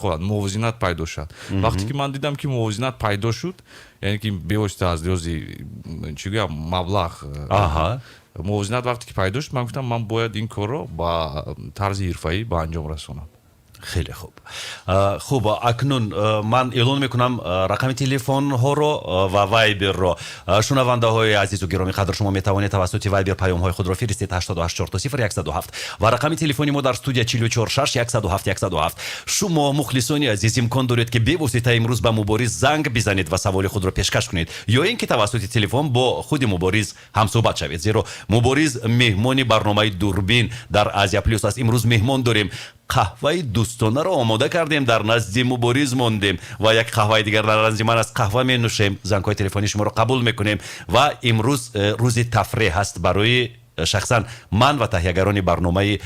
Рақобат, мувозинат пайдо шавад. Вақте ки ман дидам, ки мувозинат пайдо шуд, яъне ки бевосита аз лиҳози, чӣ гӯям, маблағ, мувозинат вақте ки пайдо шуд, ман гуфтам, ман бояд ин корро ба тарзи ҳирфаӣ ба анҷом расонам. Хеле хуб. Хуб, акнун ман эълон мекунам рақами телефонҳоро ва Вайберро. Шунавандаҳои азизу гиромиқадр, шумо метавонед тавассути Вайбер паёмҳои худро фиристед: 88 0107 ва рақами телефони мо дар студия 44 6 107 107. Шумо, мухлисони азиз, имкон доред, ки бевосита имрӯз ба Мубориз занг бизанед ва саволи худро пешкаш кунед ё ин ки тавассути телефон бо худи Мубориз ҳамсӯҳбат шавед, зеро Мубориз меҳмони барномаи «Дурбин» дар Азия Плюс аст. Имрӯз меҳмон дорем, қаҳваи дӯстонаро омода кардем, дар назди Мубориз мондем ва як қаҳваи дигар дар назди ман аст, қаҳва менӯшем, зангҳои телефонии шуморо қабул мекунем ва имрӯз рӯзи тафреҳ аст барои шахсан ман ва таҳиягарони барномаи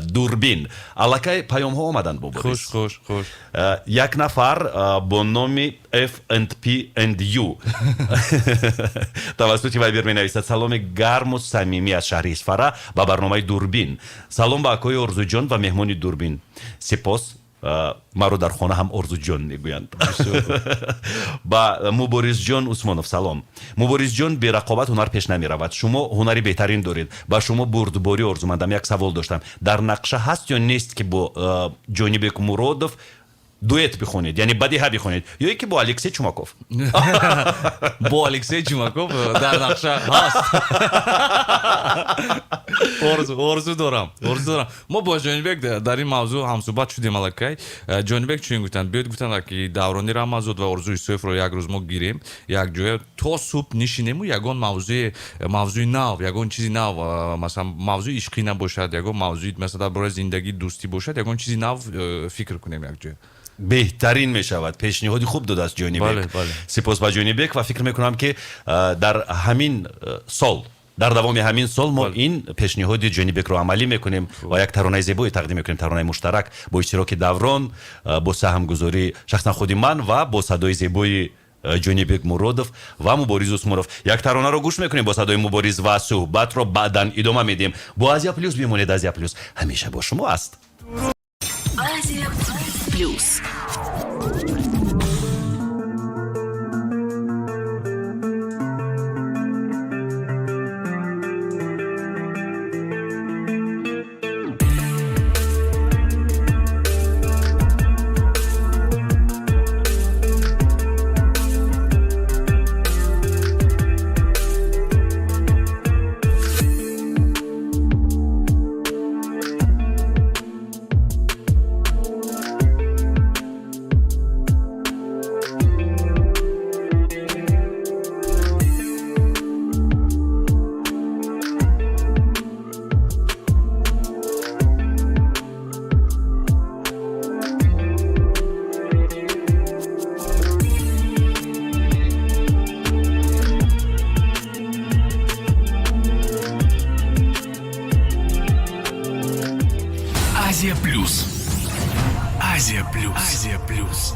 «Дурбин». Аллакай паёмҳо омаданд, Мубориз. Хуш, хуш, хуш. Як нафар бо номи FNPNU тавассути Вайбер менависад: «Саломи гарму самимӣ аз шаҳри Исфара ба барномаи «Дурбин». Салом ба акои Орзуҷон ва меҳмони «Дурбин». Сипос, маро дар хона ҳам Орзуҷон мегӯянд. Ба Муборизҷон Усмонов салом. Муборизҷон, берақобат ҳунар пеш намеравад. Шумо ҳунари беҳтарин доред, ба шумо бурдборӣ орзумандам. Як савол доштам: дар нақша ҳаст ё нест, ки бо Ҷонибек Муродов дуэт бихонед, яъне бадиҳа бихонед, ё ин ки бо Алексей Чумаков?» Бо Алексей Чумаков дар нақша ҳаст. Орзу дорам, орзу дорам. Мо бо Ҷонибек дар ин мавзӯъ ҳамсӯҳбат шудем аллакай. Ҷонибек чунин гуфтанд: биёед, гуфтанд, ки Даврони Рамазод ва Орзу Исоевро як рӯз мо гирем, якҷоя то субҳ нишинему ягон мавзӯи нав, ягон чизи нав, масалан, мавзӯи ишқӣ набошад, ягон мавзӯи, масалан, дар бораи зиндагӣ, дӯстӣ бошад, ягон чизи нав фикр кунем якҷоя. Беҳтарин мешавад. Пешниҳоди хуб додааст Ҷонибек. Сипос ба Ҷонибек ва фикр мекунам, ки дар ҳамин сол, дар давоми ҳамин сол мо ин пешниҳоди Ҷонибекро амалӣ мекунем ва як таронаи зебое тақдим мекунем, таронаи муштарак бо иштироки Даврон, бо саҳмгузории шахсан худи ман ва бо садои зебои Ҷонибек Муродов ва Мубориз Усмонов. Як таронаро гӯш мекунем бо садои Мубориз ва суҳбатро баъдан идома медиҳем. Бо Азия Плюс бимонед, Азия Плюс ҳамеша бо шумо аст. Азия Плюс. Азия Плюс. Азия Плюс. Азия Плюс.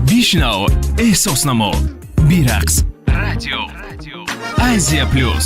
Бишнав, эҳсос намо, бирақс. Радио Азия Плюс.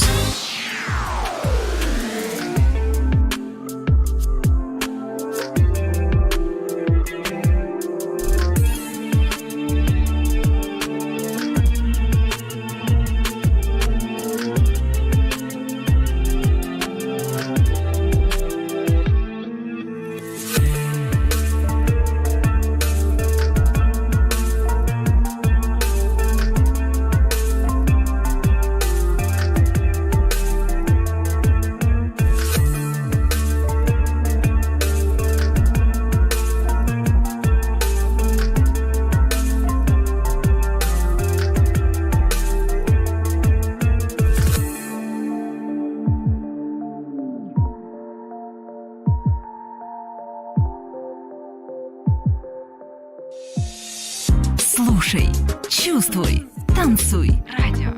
Танцуй. Радио.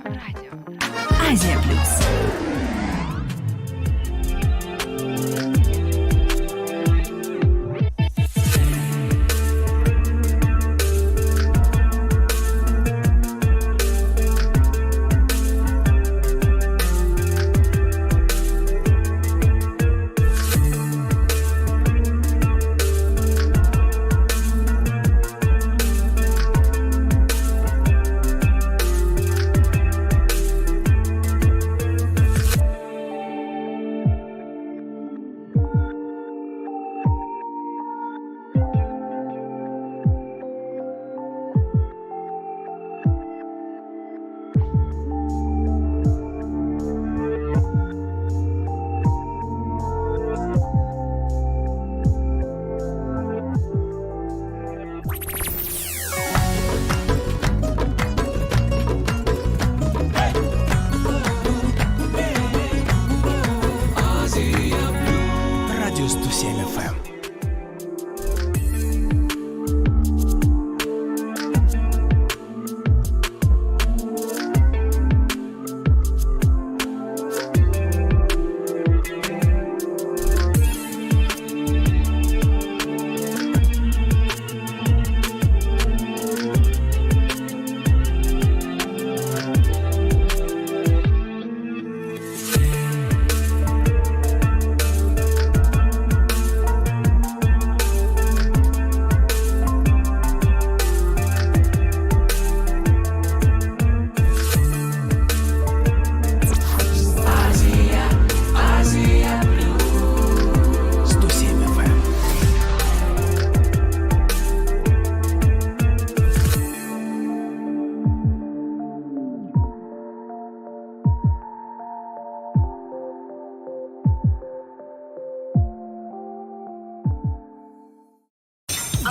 Азия Плюс. Радио 107 FM. FM.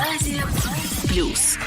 Азия Плюс.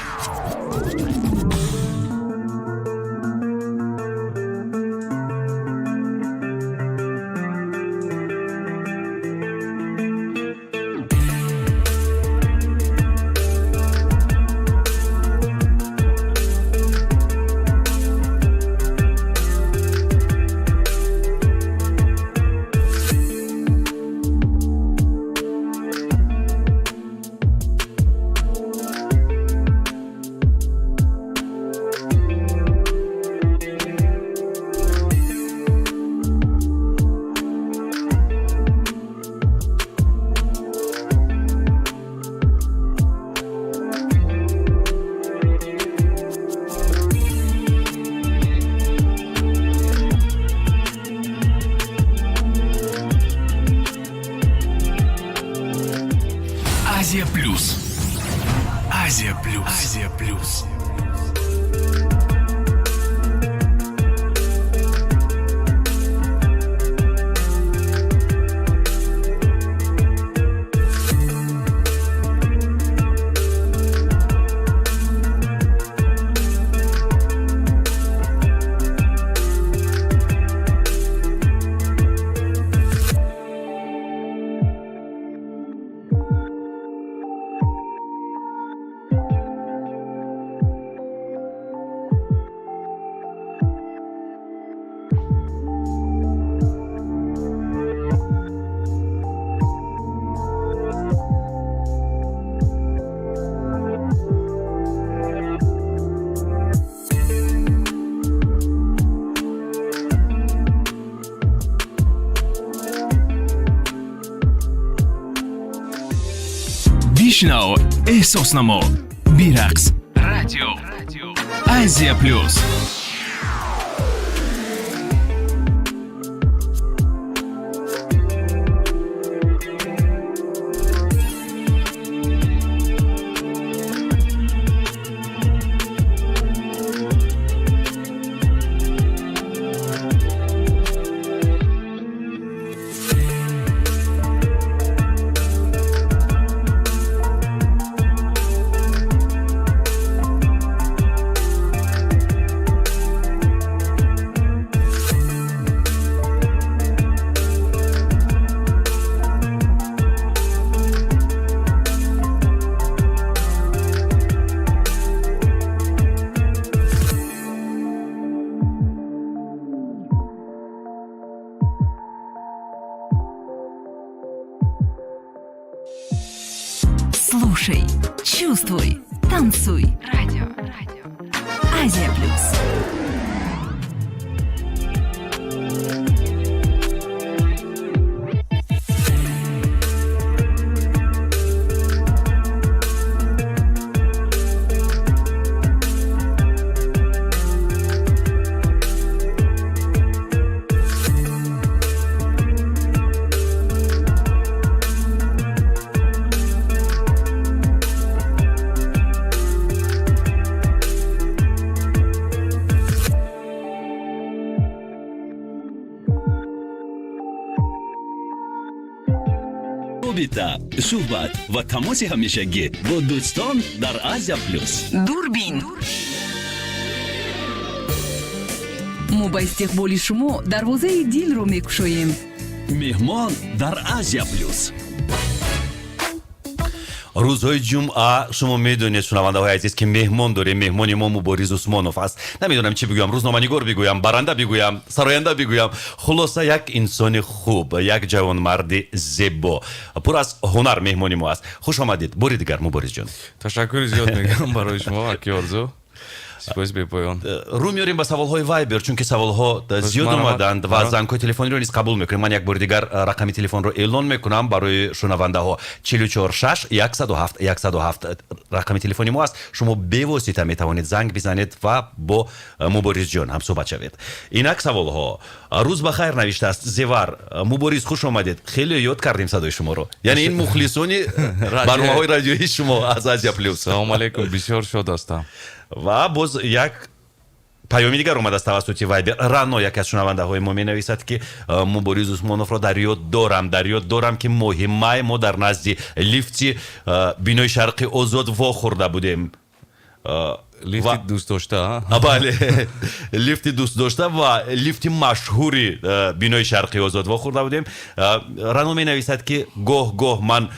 Азия Плюс. Азия Плюс. Азия Плюс. Бишнав, эҳсос намо, бирақс. Радио Азия Плюс. Слушай, чувствуй, танцуй. Радио. Радио. Азия Плюс. Робита, суҳбат ва тамоси ҳамешагӣ бо дӯстон дар Азия Плюс. Дурбин. Мо ба истиқболи шумо дарвозаи дилро мекушоем. Меҳмон дар Азия Плюс. Рӯзҳои ҷумъа, шумо медонед, шунавандаҳои азиз, ки меҳмон дорем. Меҳмони мо Мубориз Усмонов аст. Намедонам, чӣ бигӯям: рӯзноманигор бигӯям, баранда бигӯям, сароянда бигӯям, хулоса, як инсони хуб, як ҷавонмарди зебо, пур аз ҳунар меҳмони мо аст. Хуш омадед бори дигар, Муборизҷон. Ташаккури зиёд мегӯям барои шумо, аки Орзу, сипоси бепоён. Рӯ меорем ба саволҳои Вайбер, чунки саволҳо зиёд омаданд, ва зангҳои телефониро низ қабул мекунем. Ман як бори дигар рақами телефонро эълон мекунам барои шунавандаҳо: 44 6 107 107 рақами телефони мо аст. Шумо бевосита метавонед занг бизанед ва бо Муборизҷон ҳамсӯҳбат шавед. Инак саволҳо. «Рӯз ба хайр», навиштааст Зевар. «Мубориз, хуш омадед, хеле ёд кардем садои шуморо». Яъне ин мухлисони барномаҳои радиоии шумо аз Азия Плюс. Салому алейкум, бисёр шод ҳастам. Ва боз як паёми дигар омадааст тавассути Вайбер. Рано, яке аз шунавандаҳои мо, менависад, ки Мубориз Усмоновро дар ёд дорам, дар ёд дорам, ки моҳи май мо дар назди лифти бинои Шарқи Озод вохӯрда будем. Лифти дӯстдошта. Бале, лифти дӯстдошта ва лифти машҳури бинои Шарқи Озод вохӯрда будем. Рано менависад, ки гоҳ гоҳ ман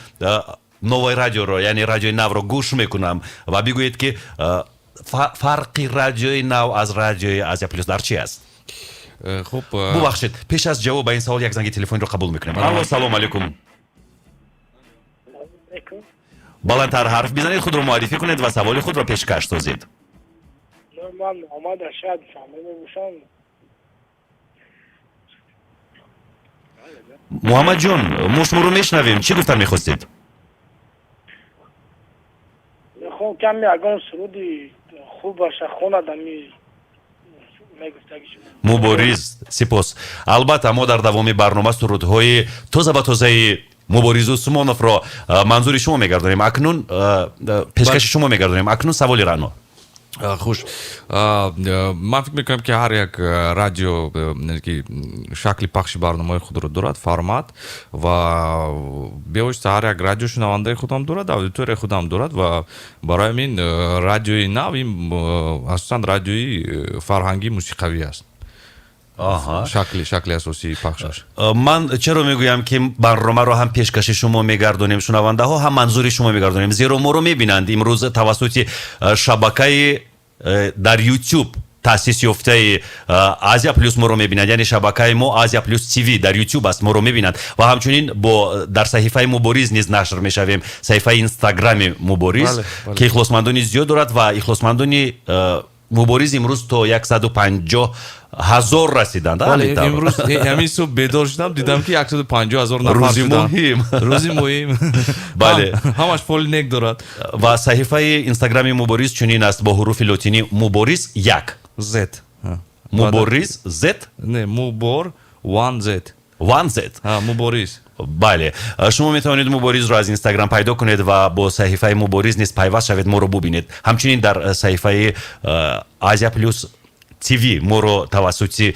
Новое радиоро, яъне Радиои Навро гӯш мекунам ва бигӯед, ки фарқи Радиои Нав аз Радиои Азия Плюс дар чи аст? Хуб. Бубахшед, пеш аз ҷавоб ба ин савол як занги телефониро қабул мекунем. Алло, салом алейкум. Баландтар ҳарф бизанед, худро муаррифӣ кунед ва саволи худро пешкаш созед. Ман Муҳаммад Рашад Душанбе мебошам. Муҳаммадҷон, мо шуморо мешунавем, чӣ гуфтан мехостед? Мехоҳам каме ягон суруди хубаша хонад, ами мегуфтаги шумо. Мубориз, сипос. Албатта, мо дар давоми барнома сурудҳои тоза ба тозаи Мубориз Усмоновро манзури шумо мегардонем, акнун пешкаши шумо мегардонем. Акнун саволи Рано. Хуш, ман фикр мекунам, ки ҳар як радио ки шакли пахши барномаи худро дорад, формат, ва бевосита ҳар як радио шунавандаи худам дорад, аудиторияи худам дорад. Ва барои ҳамин Радиои Нав ин асосан радиои фарҳангӣ, мусиқавӣ аст, шакли асосии пахшаш. Ман чаро мегӯям, ки барномаро ҳам пешкаши шумо мегардонем, шунавандаҳо, ҳам манзури шумо мегардонем, зеро моро мебинанд имрӯз тавассути шабакаи дар Ютуб таъсис ёфтаи Азия Плюс моро мебинанд, яъне шабакаи мо Азия Плюс ТВ дар Ютуб аст, моро мебинанд ва ҳамчунин бо дар саҳифаи Мубориз низ нашр мешавем, саҳифаи Инстаграми Мубориз, ки ихлосмандони зиёд дорад ва ихлосмандони Мубориз имрӯз то 150 000 расиданд. Имрӯз ҳамин субҳ бедор шудам, дидам, ки 150 000 нафар. Рӯзи муҳим. Рӯзи муҳим. Бале. Ҳамаш фоли нек дорад. Ва саҳифаи Инстаграми Мубориз чунин аст: бо ҳуруфи лотинӣ Мубориз як Z. Мубориз Z. Не, Мубор one Z. One Z. Мубориз. Бале, шумо метавонед Муборизро аз Инстаграм пайдо кунед ва бо саҳифаи Мубориз низ пайваст шавед, моро бубинед. Ҳамчунин дар саҳифаи Азия Плюс ТВ моро тавассути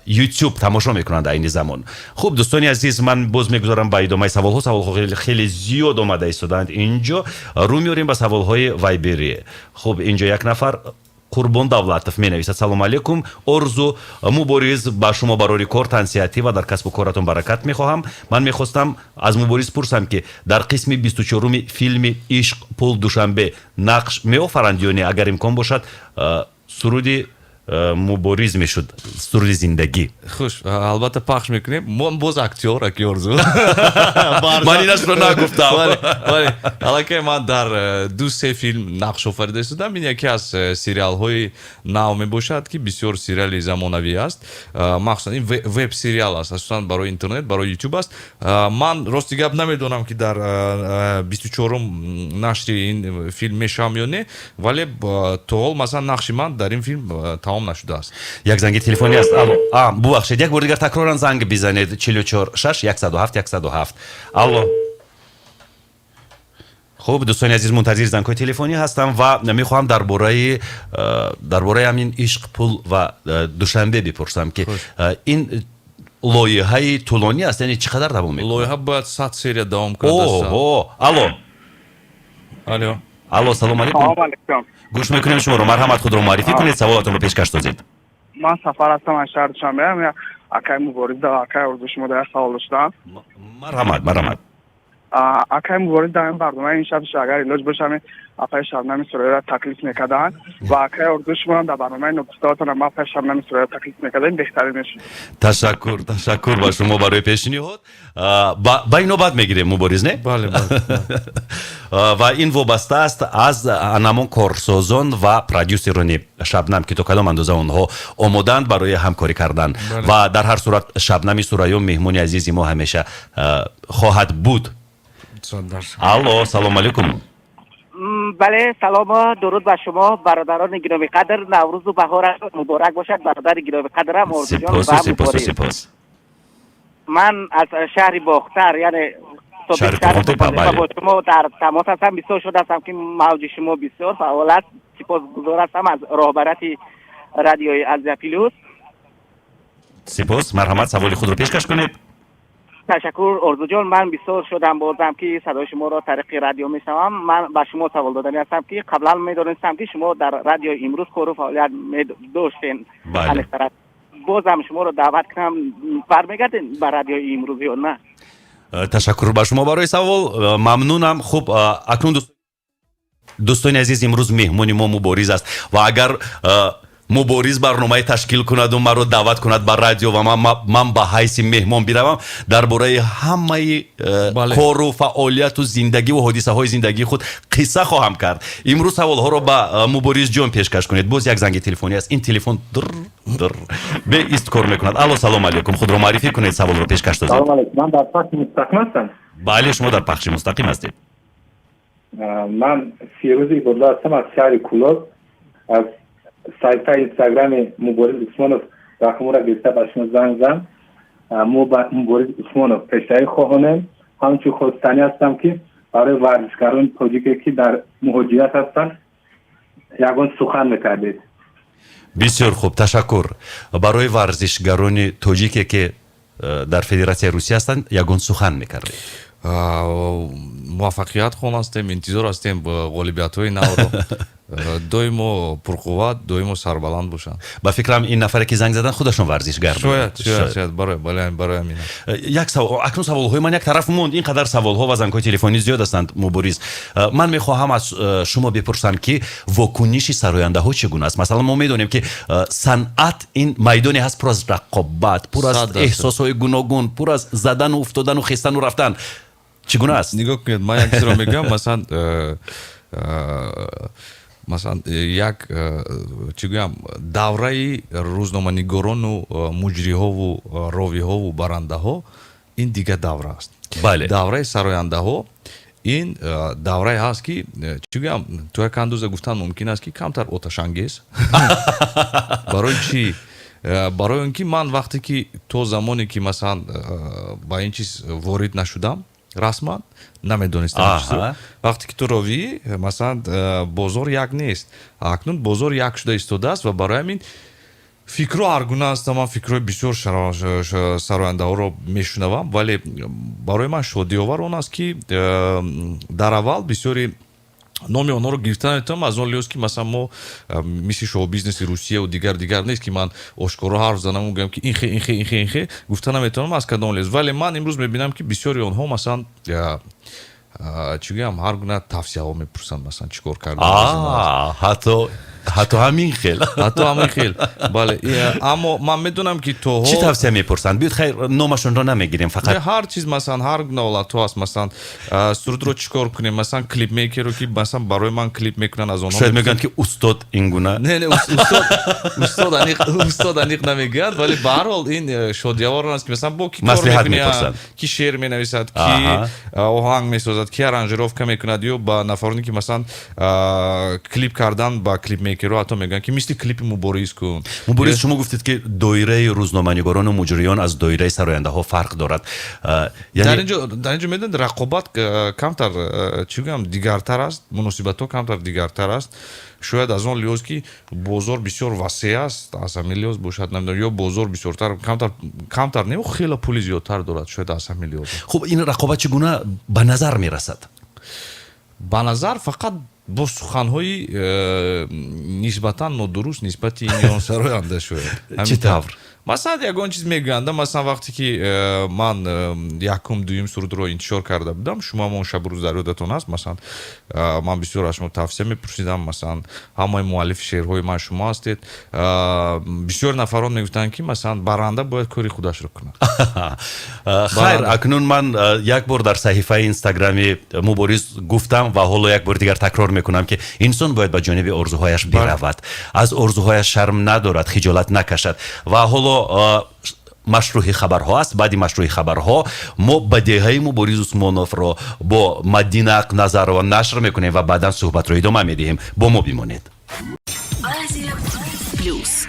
Ютуб тамошо мекунанд айни замон. Хуб, дӯстони азиз, ман боз мегузорам ба идомаи саволҳо. Саволҳо хеле зиёд омада истодаанд инҷо. Рӯ меорем ба саволҳои вайберӣ. Хуб, инҷо як нафар, Қурбон Давлатов, менависад: «Салому алейкум, Орзу, Мубориз, ба шумо барори кор, тансиҳатӣ ва дар касбу коратон баракат мехоҳам. Ман мехостам аз Мубориз пурсам, ки дар қисми 24-уми филми «Ишқ, пул, Душанбе» нақш меофаранд ё не? Агар имкон бошад, суруди Мубориз мешуд, суруди зиндагӣ. Хуш, албатта, пахш мекунем. Мо боз актёр, аки Орзу. Ман инашро нагуфтам. Бале, аллакай ман дар ду се филм нақш офарида истодам. Ин яке аз сериалҳои нав мебошад, ки бисёр сериали замонавӣ аст. Махсусан ин веб сериал аст, асосан барои интернет, барои Ютуб аст. Ман, рости гап, намедонам, ки дар 24-ум нашри ин филм мешавам ё не, вале то ҳол, масалан, нақши ман дар ин филм тамом нашудааст. Як занги телефонӣ аст. Алло, а, бубахшед, як бори дигар такроран занг бизанед: 44 6 107 107. Алло. Хуб, дӯстони азиз, мунтазири зангҳои телефонӣ ҳастам ва мехоҳам дар бораи ҳамин «Ишқ, пул ва Душанбе» бипурсам, ки ин лоиҳаи тӯлонӣ аст, яъне чӣ қадар давом мекунад? Лоиҳа бояд 100 серия давом кунад. Оҳо, алло. Алло. Алло, салому алейкум. Салому алейкум. Гӯш мекунем шуморо. Марҳамат, худро муаррифӣ кунед, саволатонро пешкаш созед. Ман Сафар ҳастам аз шаҳри Душанбе. Акай Мубориз, акай Орзу, шумо дар як савол доштам. Марҳамат, марҳамат. Акай Мубориз, дар ин барномаи ин шаб, агар илоҷ боша, ҳамин апаи Шабнами Сурайёро таклиф мекарданд ва акай Орзу, шумоам дар барномаи нобустаотонам апаи Шабнами Сурайёро таклиф мекардем, беҳтарин мешуд. Ташаккур, ташаккур ба шумо барои пешниҳод. Ба инобат мегирем, Мубориз, не? Бале. Ва ин вобаста аст аз анамон корсозон ва продюсерони Шабнам, ки то кадом андоза онҳо омодаанд барои ҳамкорӣ кардан. Ва дар ҳар сурат Шабнами Сурайё меҳмони азизи мо ҳамеша хоҳад буд. Алло, салому алейкум. Бале, салому дуруд ба шумо, бародарони гиромиқадр. Наврӯзу баҳора муборак бошад, бародари гиромиқадрам Орзуҷон. Сипосу сипос. Ман аз шаҳри Бохтар, яъне бо шумо дар тамос ҳастам. Бисёр шод ҳастам, ки мавҷи шумо бисёр фаъол аст. Сипосгузор ҳастам аз роҳбарияти радиои Азия Плюс. Сипос. Марҳамат, саволи худро пешкаш кунед. Ташаккур, Орзуҷон. Ман бисёр шодам бозам, ки садои шуморо тариқи радио мешавам. Ман ба шумо савол доданӣ ҳастам, ки қаблан медонистам, ки шумо дар радиои Имрӯз кору фаъолият доштен. Бозам шуморо даъват кунам, бармегарден ба радиои Имрӯз ё на? Ташаккур ба шумо барои савол, мамнунам. Хуб, акнун, дӯстони азиз, имрӯз меҳмони мо Мубориз аст ва агар Мубориз барномае ташкил кунаду маро даъват кунад ба радио ва ман ба ҳайси меҳмон биравам, дар бораи ҳамаи кору фаъолияту зиндагиву ҳодисаҳои зиндагии худ қисса хоҳам кард. Имрӯз саволҳоро ба Муборизҷон пешкаш кунед. Боз як занги телефонӣ аст. Ин телефон др др беист кор мекунад. Алло, салому алейкум, худро муаррифӣ кунед, саволро пешкаш созед. Ман дар пахши мустақим ҳастам? Бале, шумо дар пахши мустақим ҳастед. Ман Фирӯзи Ибодулло ҳастам аз шаҳри Кӯлоб. Аз саҳифаи Инстаграми Мубориз Усмонов рақаморо гирифта, ба шумо занг зам. Мо ба Мубориз Усмонов пешравӣ хоҳонем. Ҳамчун хостанӣ ҳастам, ки барои варзишгарони тоҷике, ки дар муҳоҷират ҳастанд, ягон сухан мекардед. Бисёр хуб, ташаккур. Барои варзишгарони тоҷике, ки дар Федератсияи Русия ҳастанд, ягон сухан мекардед? Муваффақият хон ҳастем, интизор ҳастем ғолибиятҳои навро. Доимо пурқувват, доимо сарбаланд бошанд. Ба фикрам, ин нафаре, ки занг задан, худашон варзишгар. Шояд, шояд, шояд, барои ҳамин. Як савол. Акнун саволҳои ман як тараф монд, ин қадар саволҳо ва зангҳои телефонӣ зиёд ҳастанд. Мубориз, ман мехоҳам аз шумо бипурсам, ки вокуниши сарояндаҳо чӣ гуна аст? Масалан, мо медонем, ки санъат ин майдоне ҳаст, пур аз рақобат, пур аз эҳсосҳои гуногун, пур аз задану уфтодану хестану рафтан. Чӣ гуна аст? Нигоҳ кунед, ман як чизро мегӯям. Масалан, як, чӣ гӯям, давраи рӯзноманигорону муҷриҳову ровиҳову барандаҳо ин дигар давра аст. Давраи сарояндаҳо ин даврае ҳаст, ки, чӣ гӯям, то як андоза гуфтан мумкин аст, ки камтар оташангез. Барои чӣ? Барои он ки ман вақте ки то замоне ки, масалан, ба ин чиз ворид нашудам, расман намедонистам. Вақте ки ту ровӣ, масалан, бозор як нест. Акнун бозор як шуда истодааст ва барои ҳамин фикрҳо ҳаргуна ҳастам. Ман фикрҳои бисёр сарояндаҳоро мешунавам, вале барои ман шодиовар он аст, ки дар аввал бисёри номи онҳоро гирифта наметавонам, аз он лиҳоз ки, масалан, мо мисли шоу-бизнеси Русияву дигар дигар нест, ки ман ошкоро ҳарф занаму гӯям, ки инхе, инхе, инхе, инхе, гуфта наметавонам аз кадом лиҳоз. Вале ман имрӯз мебинам, ки бисёри онҳо, масалан, чӣ гӯям, ҳар гуна тавсияҳо мепурсанд, масалан, чӣ кор кардан. Ҳатто Ҳатто ҳамин хел? Ҳатто ҳамин хел, бале. Аммо ман медонам, ки то Чӣ тавсия мепурсанд? Биёд, хайр, номашонро намегирем, фақат. Ҳар чиз, масалан, ҳар гуна ҳолатҳо аст. Масалан, сурудро чӣ кор кунем, масалан, клипмейкерро, ки, масалан, барои ман клип мекунанд, аз онҳо. Шояд мегӯянд, ки устод ин гуна. Не, устод, устод аниқ, устод аниқ намегӯяд, вале ба ҳар ҳол ин шодиавор аст, ки, масалан, бо ки кор мекунӣ, ки шеър менависад, ки оҳанг месозад, ки аранжировка мекунад, ё ба нафароне, ки, масалан, клип кардан, ба клипмейкерҳо ҳатто мегӯянд, ки мисли клипи Мубориз кун. Мубориз, шумо гуфтед, ки доираи рӯзноманигорону муҷриён аз доираи сарояндаҳо фарқ дорад. Дар инҷо, медонед, рақобат камтар, чӣ гӯям, дигартар аст, муносибатҳо камтар дигартар аст. Шояд аз он лиҳоз, ки бозор бисёр васеъ аст, аз ҳамин лиҳоз бошад, намедонам, ё бозор бисёртар, камтар, камтар не, хеле пули зиёдтар дорад, шояд аз ҳамин лиҳоз. Хуб, ин рақобат чӣ гуна ба назар мерасад? Ба назар фақат бо суханҳои нисбатан нодуруст нисбати ин ё он сароянда шояд. Чӣ тавр? Масалан, ягон чиз мегӯянд. Масалан, вақте ки ман якум, дуюм сурудро интишор карда будам, шумо ҳам он шабу рӯз дар ёдатон аст, масалан, ман бисёр аз шумо тавсия мепурсидам, масалан, ҳамаи муаллифи шеърҳои ман шумо ҳастед. Бисёр нафарон мегуфтанд, ки, масалан, баранда бояд кори худашро кунад. Хайр, акнун ман як бор дар саҳифаи инстаграми Мубориз гуфтам ва ҳоло як бори дигар такрор мекунам, ки инсон бояд ба ҷониби орзуҳояш биравад, аз орзуҳояш шарм надорад, хиҷолат накашад. Ва ҳоло машрӯҳи хабарҳо аст. Баъди машрӯҳи хабарҳо мо бадеҳаи Мубориз Усмоновро бо Мадина Ақназарова нашр мекунем ва баъдан суҳбатро идома медиҳем. Бо мо бимонед. Плюс.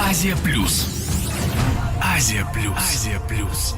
Азия Плюс. Азия Плюс. Азия Плюс.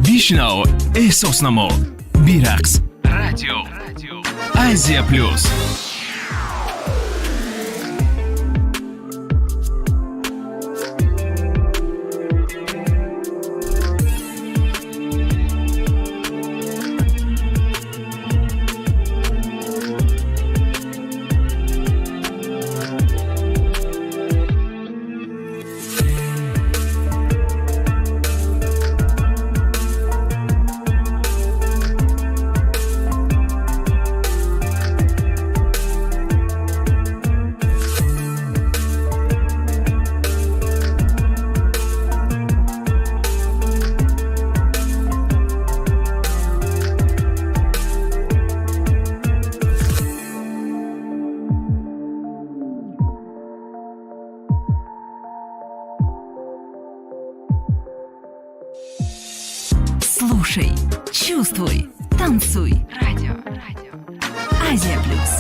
Бишнав, эҳсос намо, бирақс. Радио Азия Плюс. Слушай, чувствуй, танцуй. Радио. Радио. Азия Плюс.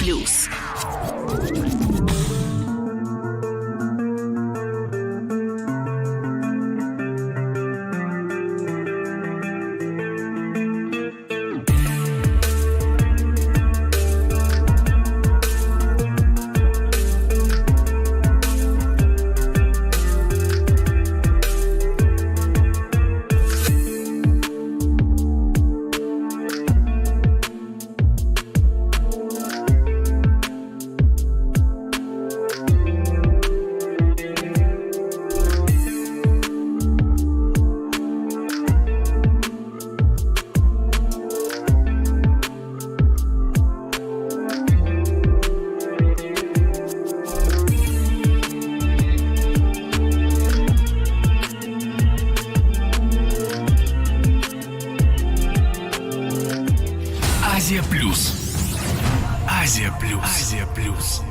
Плюс. Азия Плюс. Азия Плюс. Азия Плюс.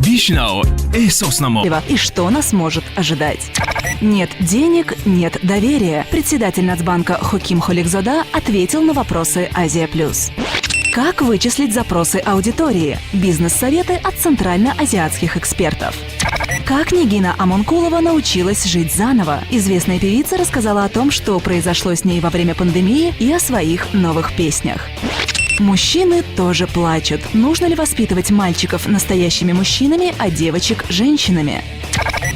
Бишнав, эҳсос намо. И что нас может ожидать? Нет денег, нет доверия. Председатель Нацбанка Хоким Холикзода ответил на вопросы Азия Плюс. Как вычислить запросы аудитории? Бизнес-советы от центральноазиатских экспертов. Как Нигина Амонкулова научилась жить заново? Известная певица рассказала о том, что произошло с ней во время пандемии, и о своих новых песнях. Мужчины тоже плачут. Нужно ли воспитывать мальчиков настоящими мужчинами, а девочек – женщинами?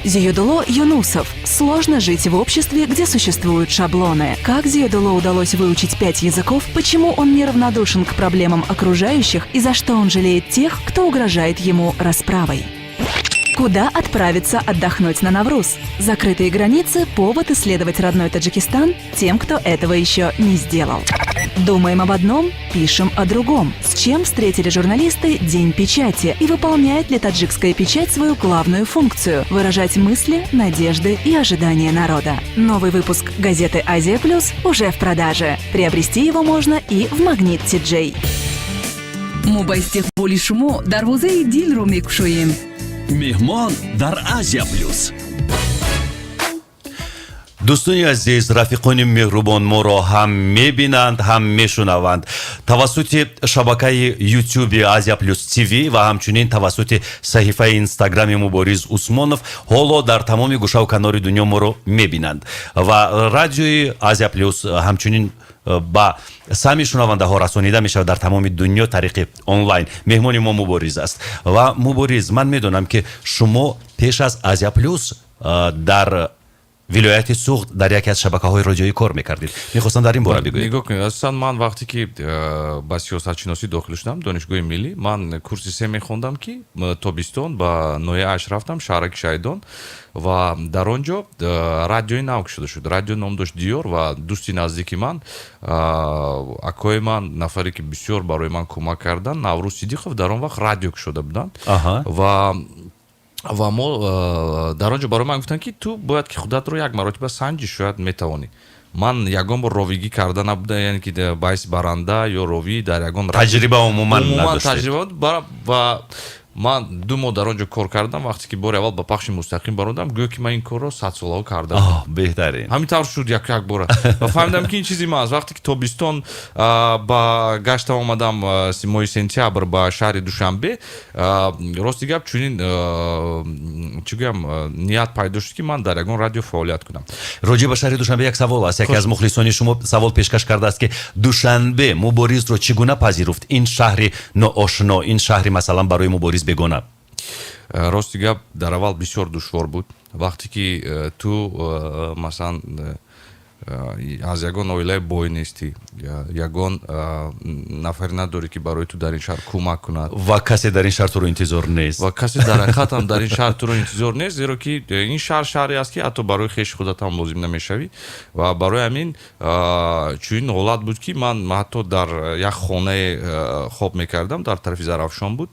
Зиёдулло Юнусов. Сложно жить в обществе, где существуют шаблоны. Как Зиёдулло удалось выучить 5 языков, почему он неравнодушен к проблемам окружающих и за что он жалеет тех, кто угрожает ему расправой? Куда отправиться отдохнуть на Навруз? Закрытые границы – повод исследовать родной Таджикистан тем, кто этого еще не сделал. Думаем об одном, пишем о другом. С чем встретили журналисты День печати? И выполняет ли таджикская печать свою главную функцию – выражать мысли, надежды и ожидания народа? Новый выпуск газеты «Азия Плюс» уже в продаже. Приобрести его можно и в «Магнит Ти-Джей». Мо ба истиқболи шумо дарвозаи дилро мекушоем. Меҳмон дар Азия Плюс. Дӯстони азиз, рафиқони меҳрубон, моро ҳам мебинанд, ҳам мешунаванд тавассути шабакаи Ютуби Азия Плюс ТВ ва ҳамчунин тавассути саҳифаи Инстаграми Мубориз Усмонов. Ҳоло дар тамоми гӯшаву канори дунё моро мебинанд ва радиои Азия Плюс ҳамчунин ба сами шунавандаҳо расонида мешавад дар тамоми дунё тариқи онлайн. Меҳмони мо Мубориз аст. Ва, Мубориз, ман медонам, ки шумо пеш аз Азия Плюс дар вилояти Суғд дар яке аз шабакаҳои радиоӣ кор мекардед. Мехостам дар ин бора бигӯед. Нигоҳ кунед, асосан ман вақте ки ба сиёсатшиносӣ дохил шудам, Донишгоҳи миллӣ, ман курси се мехондам, ки тобистон ба ноҳияи Ашт рафтам, шаҳраки Шаҳидон, ва дар он ҷо радиои нав кушода шуд. Радио ном дошт Диёр, ва дӯсти наздики ман, акои ман, нафаре ки бисёр барои ман кӯмак карданд, Наврӯз Сидиқов, дар он вақт радио кушода буданд. Ва мо дар он ҷо барои ман гуфтанд, ки ту бояд ки худатро як маротиба санҷӣ, шояд метавонӣ. Ман ягон бор ровигӣ карда набуда, яъне ки ба ҳайси баранда ё ровӣ дар ягон Таҷриба умуман умуман надоштед. Таҷриба. Ва ман 2 моҳ дар он ҷо кор кардам. Вақте ки бори аввал ба пахши мустақим баромадам, гӯё ки ман ин корро садсолаҳо кардам. Беҳтарин. Ҳамин тавр шуд, як як бора, ва фаҳмидам, ки ин чизи ман аст. Вақте ки тобистон ба гаштам омадам, моҳи сентябр ба шаҳри Душанбе, рости гап, чунин, чӣ гӯям, ният пайдо шуд, ки ман дар ягон радио фаъолият кунам. Роҷеъ ба шаҳри Душанбе як савол аст. Яке аз мухлисони шумо савол пешкаш кардааст, ки Душанбе Муборизро чӣ гуна пазируфт, ин шаҳри ноошно, ин шаҳри, масалан, барои Мубориз бегона? Рости гап, дар аввал бисёр душвор буд, вақте ки ту масалан аз ягон оилаи бой нестӣ, ягон нафаре надорӣ, ки барои ту дар ин шаҳр кӯмак кунад. Ва касе дар ин шаҳр туро интизор нест. Ва касе дар ҳақиқатам дар ин шаҳр туро интизор нест, зеро ки ин шаҳр шаҳре аст, ки ҳатто барои хеши худатам лозим намешавӣ. Ва барои ҳамин чунин ҳолат буд, ки ман ҳатто дар як хонае хоб мекардам, дар тарафи Зарафшон буд.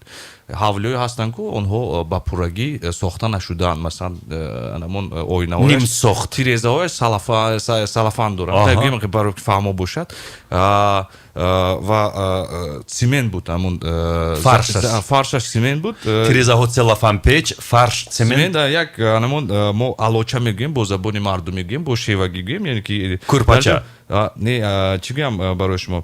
Ҳавлиҳое ҳастанд, ку онҳо ба пуррагӣ сохта нашудаанд, масалан, анамон оинаҳояш нимсохт, тирезаҳояш салафан доранд, гӯем, ки барои фаҳмо бошад. Ва цемент буд ҳамун фаршаш, цемент буд. Тирезаҳо целлофанпеч, фарш цемент. Як анамон мо алоча мегӯем, бо забони мардум мегӯем, бо шевагӣ гӯем, яъне ки кӯрпача. Не, чӣ гӯям барои шумо,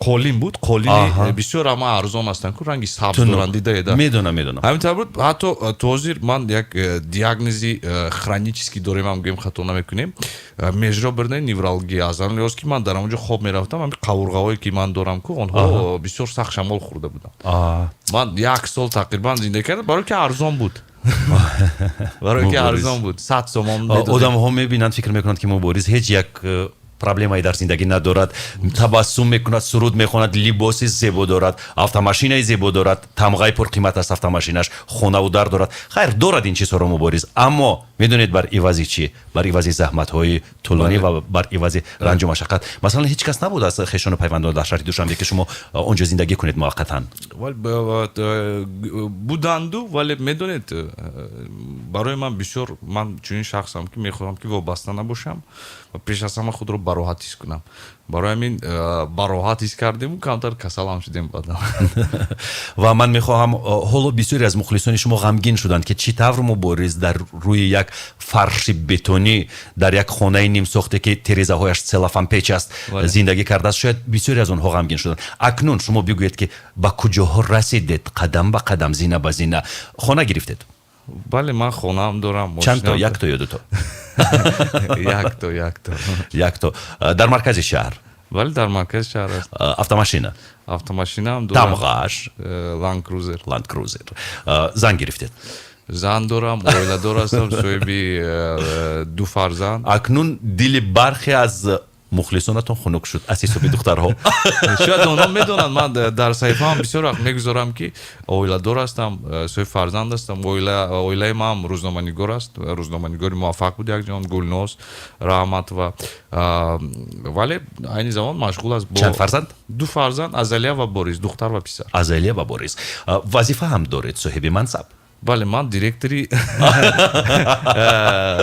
қолин буд, қолини бисёр ама арзон ҳастанд ку, ранги сабз доранд, дидаед? Медонам, медонам. Ҳамин тавр буд. Ҳатто то ҳозир ман як диагнози хронический дорем, ҳам гӯем, хато намекунем, межрёберная невралгия. Аз ҳамин лиҳоз, ки ман дар ҳамон ҷо хоб мерафтам, ҳамин қавурғаҳое, ки ман дорам ку, онҳо бисёр сахт шамол хӯрда буданд. Ман як сол тақрибан зиндагӣ кардам, барое ки арзон буд, барое ки арзон буд, 100 сомон. Одамҳо мебинанд, фикр мекунанд, ки Мубориз ҳеҷ як проблемае дар зиндагӣ надорад, табассум мекунад, суруд мехонад, либоси зебо дорад, автомашинаи зебо дорад, тамғаи пурқимат аст автомашинаш, хонаву дар дорад. Хайр, дорад ин чизҳоро Мубориз, аммо медонед, бар ивази чӣ? Бар ивази заҳматҳои тӯлонӣ ва бар ивази ранҷу машаққат. Масалан, ҳеҷ кас набуд аз хешону пайвандон дар шаҳри Душанбе, ки шумо он ҷо зиндагӣ кунед муваққатан? Буданду, вале медонед, барои ман бисёр, ман чунин шахсам, ки мехоҳам, ки вобаста набошам ва пеш аз ҳама худро бароҳат ҳис кунам. Барои ҳамин бароҳат ҳис кардему камтар касалам шудем баъдан. Ва ман мехоҳам, ҳоло бисёре аз мухлисони шумо ғамгин шуданд, ки чӣ тавр Мубориз дар рӯи як фарши бетонӣ, дар як хонаи нимсохте, ки терезаҳояш целлофанпеч аст, зиндагӣ кардааст. Шояд бисёре аз онҳо ғамгин шуданд. Акнун шумо бигӯед, ки ба куҷоҳо расидед, қадам ба қадам, зина ба зина. Хона гирифтед? Бале, ман хонаам дорам. Чандто, якто ё дуто? Якто, якто. Якто дар маркази шаҳр? Бале, дар маркази шаҳр аст. Автомашина? Автомашинаам дорам. Тамғааш? Ланд Крузер. Ланд Крузер. Зан гирифтед? Зан дорам, оиладор ҳастам, соҳиби ду фарзанд. Акнун дили бархе аз мухлисонатон хунук шуд аз ҳисоби духтарҳо. Шояд онҳо медонанд, ман дар саҳифаам бисёр вақт мегузорам, ки оиладор ҳастам, соҳиби фарзанд ҳастам. Оилаи маам рӯзноманигор аст, рӯзноманигори муваффақ буд якҷон, Гулноз Раҳматова, вале айни замон машғул аст. Чанд фарзанд? Ду фарзанд, Азалия ва Борис, духтар ва писар. Азалия ва Борис. Вазифа ҳам доред, соҳиби мансаб. Бале, ман директори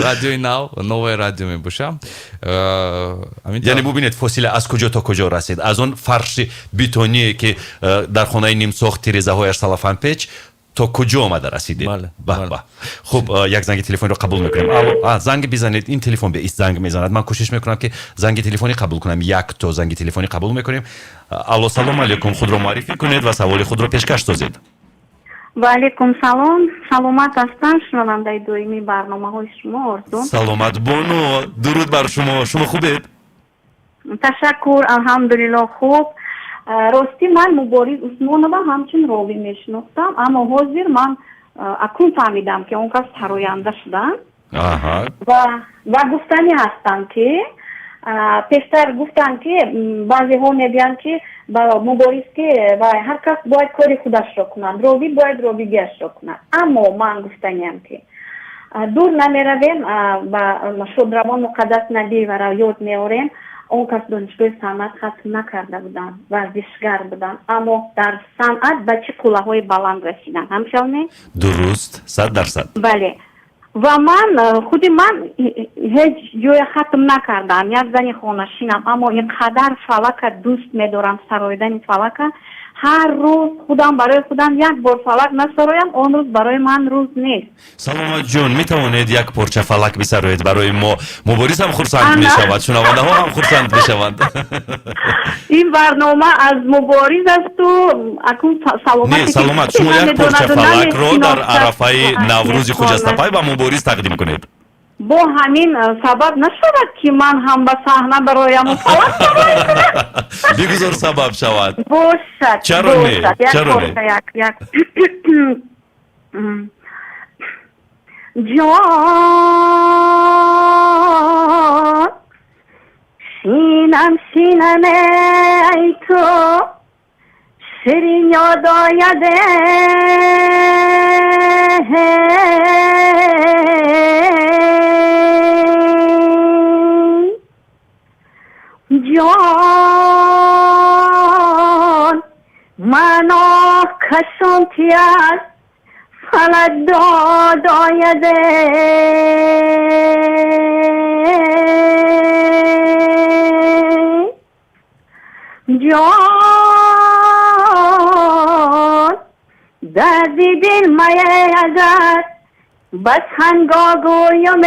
радиои нав, Новое радио мебошам. Яъне бубинед, фосила аз куҷо то куҷо расид: аз он фарши бетоние, ки дар хонаи нимсохт, тирезаҳояш салафанпеч, то куҷо омада расидед. Ба хуб, як занги телефониро қабул мекунем. Алло, занг бизанед, ин телефон беист занг мезанад. Ман кӯшиш мекунам, ки занги телефонӣ қабул кунам. Як то занги телефонӣ қабул мекунем. Алло, салому алейкум, худро муаррифӣ кунед ва саволи худро пешкаш созед. Ва алейкум салом, саломат ҳастам, шунавандаи доимии барномаҳои шумо, Орзу. Саломат бону, дуруд бар шумо, шумо хубед? Ташаккур, алҳамдулилло, хуб. Ростӣ, ман Мубориз Усмонова ҳамчун ровӣ мешинохтам, аммо ҳозир ман акнун фаҳмидам, ки он кас сароянда шуданд. Ва гуфтанӣ ҳастам, ки пештар гуфтанд, ки баъзеҳо мегӯянд, ки ба Мубориз, ки ҳар кас бояд кори худашро кунад, ровӣ бояд ровигиашро кунад. Аммо ман гуфтаниям, ки дур намеравем, ба шодравон Муқаддас Набиеваро ёд меорем. Он кас донишгоҳи санъат хатм накарда буданд, варзишгар буданд, аммо дар санъат ба чӣ қуллаҳои баланд расиданд, ҳамхел не? Дуруст, 100%. Бале, ва ман, худи ман ҳеҷ ҷоя хатм накардам, як зани хонашинам, аммо ин қадар фалака дӯст медорам, сароидани фалака. Ҳар рӯз худам барои худам як бор фалак насароям, он рӯз барои ман рӯз нест. Саломат ҷон, метавонед як порча фалак бисароед барои мо? Мубориз ҳам хурсанд мешавад, шунавандаҳо ҳам хурсанд мешаванд. Ин барнома аз Мубориз асту акун саломат. Не, саломат, шумо як порча фалакро дар арафаи Наврӯзи хуҷастапай ба Мубориз тақдим кунед. Бо ҳамин сабаб нашавад, ки ман ҳам ба саҳна барояму фалак. Бигузор сабаб шавад. Бошад. Чаро не, чаро не? Як Ҷон, шинам, шинам, эй ту ширин ёд ояд. Ҷон, мано кашон аз фалак дод ояд. Ҷон, дарди дил мае, агар бас ҳанго гӯям.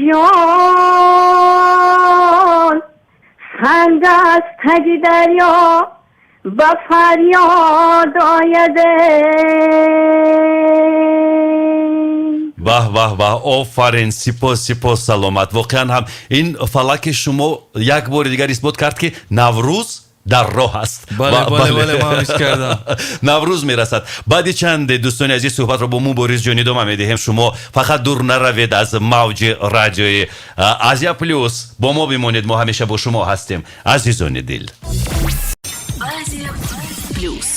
Ҷон, санг аз таги дарё ба фарёд ояд. Баҳ, баҳ, баҳ, офарин, сипос, сипос, саломат. Воқеан ҳам ин фалаки шумо як бори дигар исбот кард, ки Наврӯз дар роҳ аст. Бале, ман ҳис кардам. Наврӯз мерасад. Баъди чанде, дӯстони азиз, суҳбатро бо Мубориз ҷон идома медиҳем. Шумо фақат дур наравед аз мавҷи радиои Азия Плюс, бо мо бимонед, мо ҳамеша бо шумо ҳастем, азизони дил. Азия Плюс.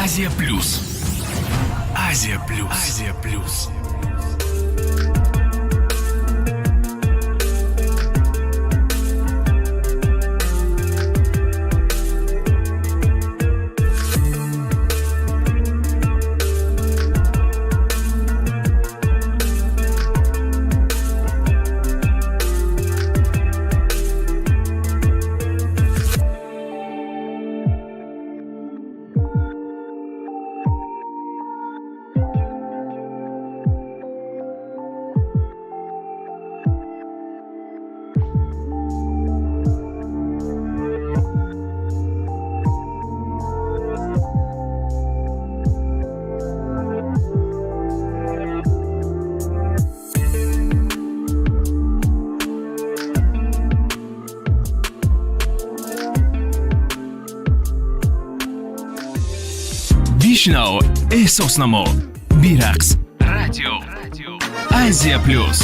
Азия Плюс. Азия Плюс. Азия Плюс. Бишнав, эҳсос намо, бирақс. Радио Азия Плюс.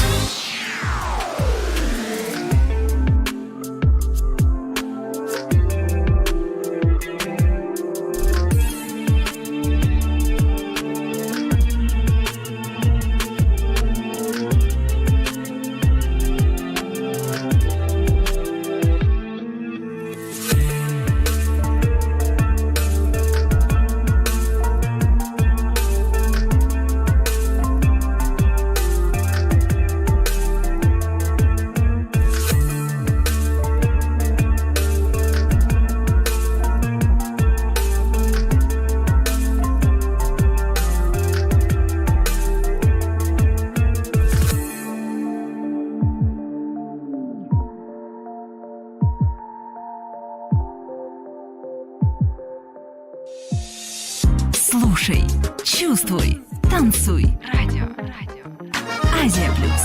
Слушай, чувствуй, танцуй. Радио, радио. Азия Плюс.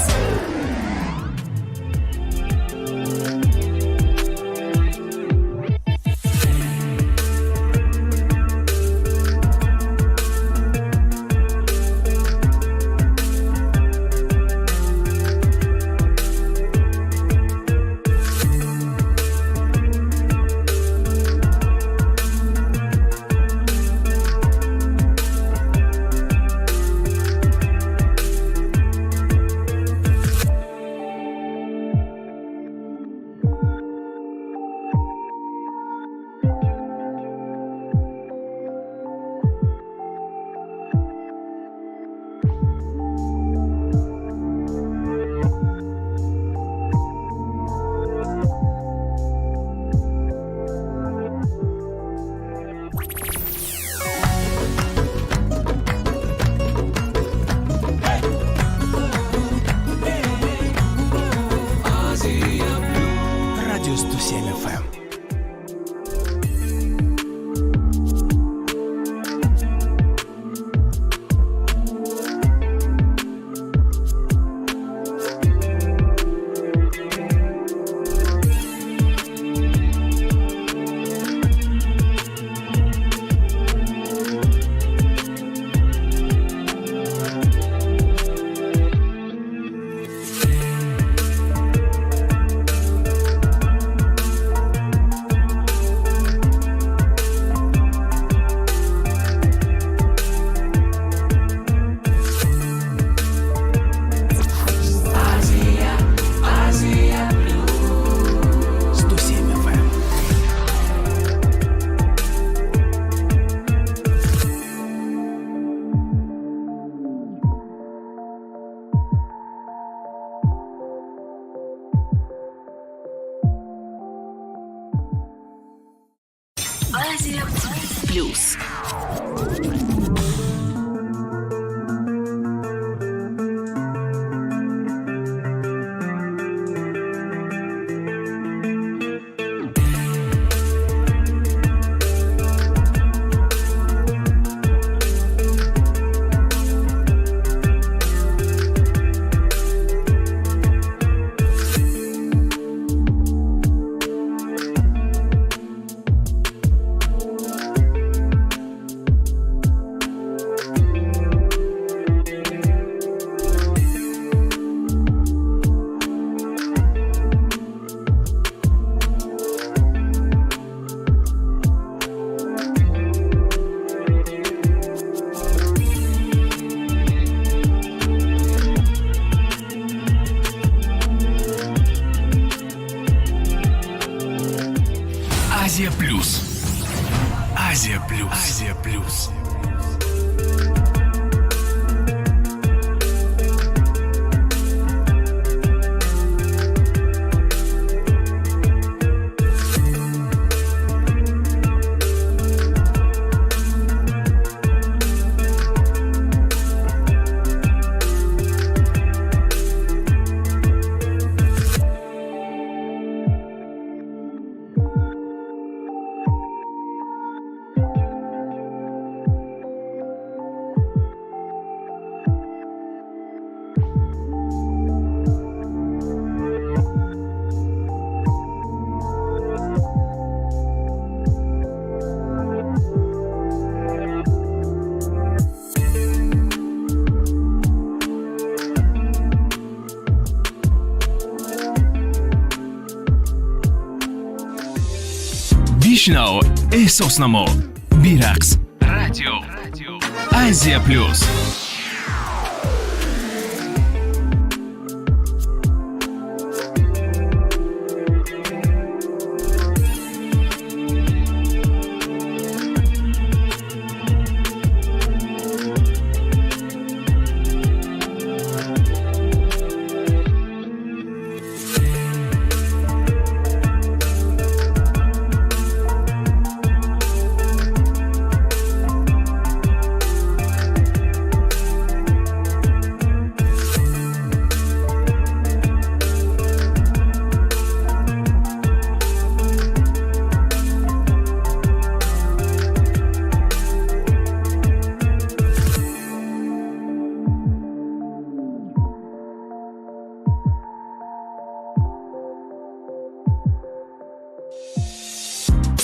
Радио 107 FM. Азия плюс. Азия плюс. Азия плюс. Азия плюс. Бишнав, эҳсос намо, бирақс. Радио Азия плюс.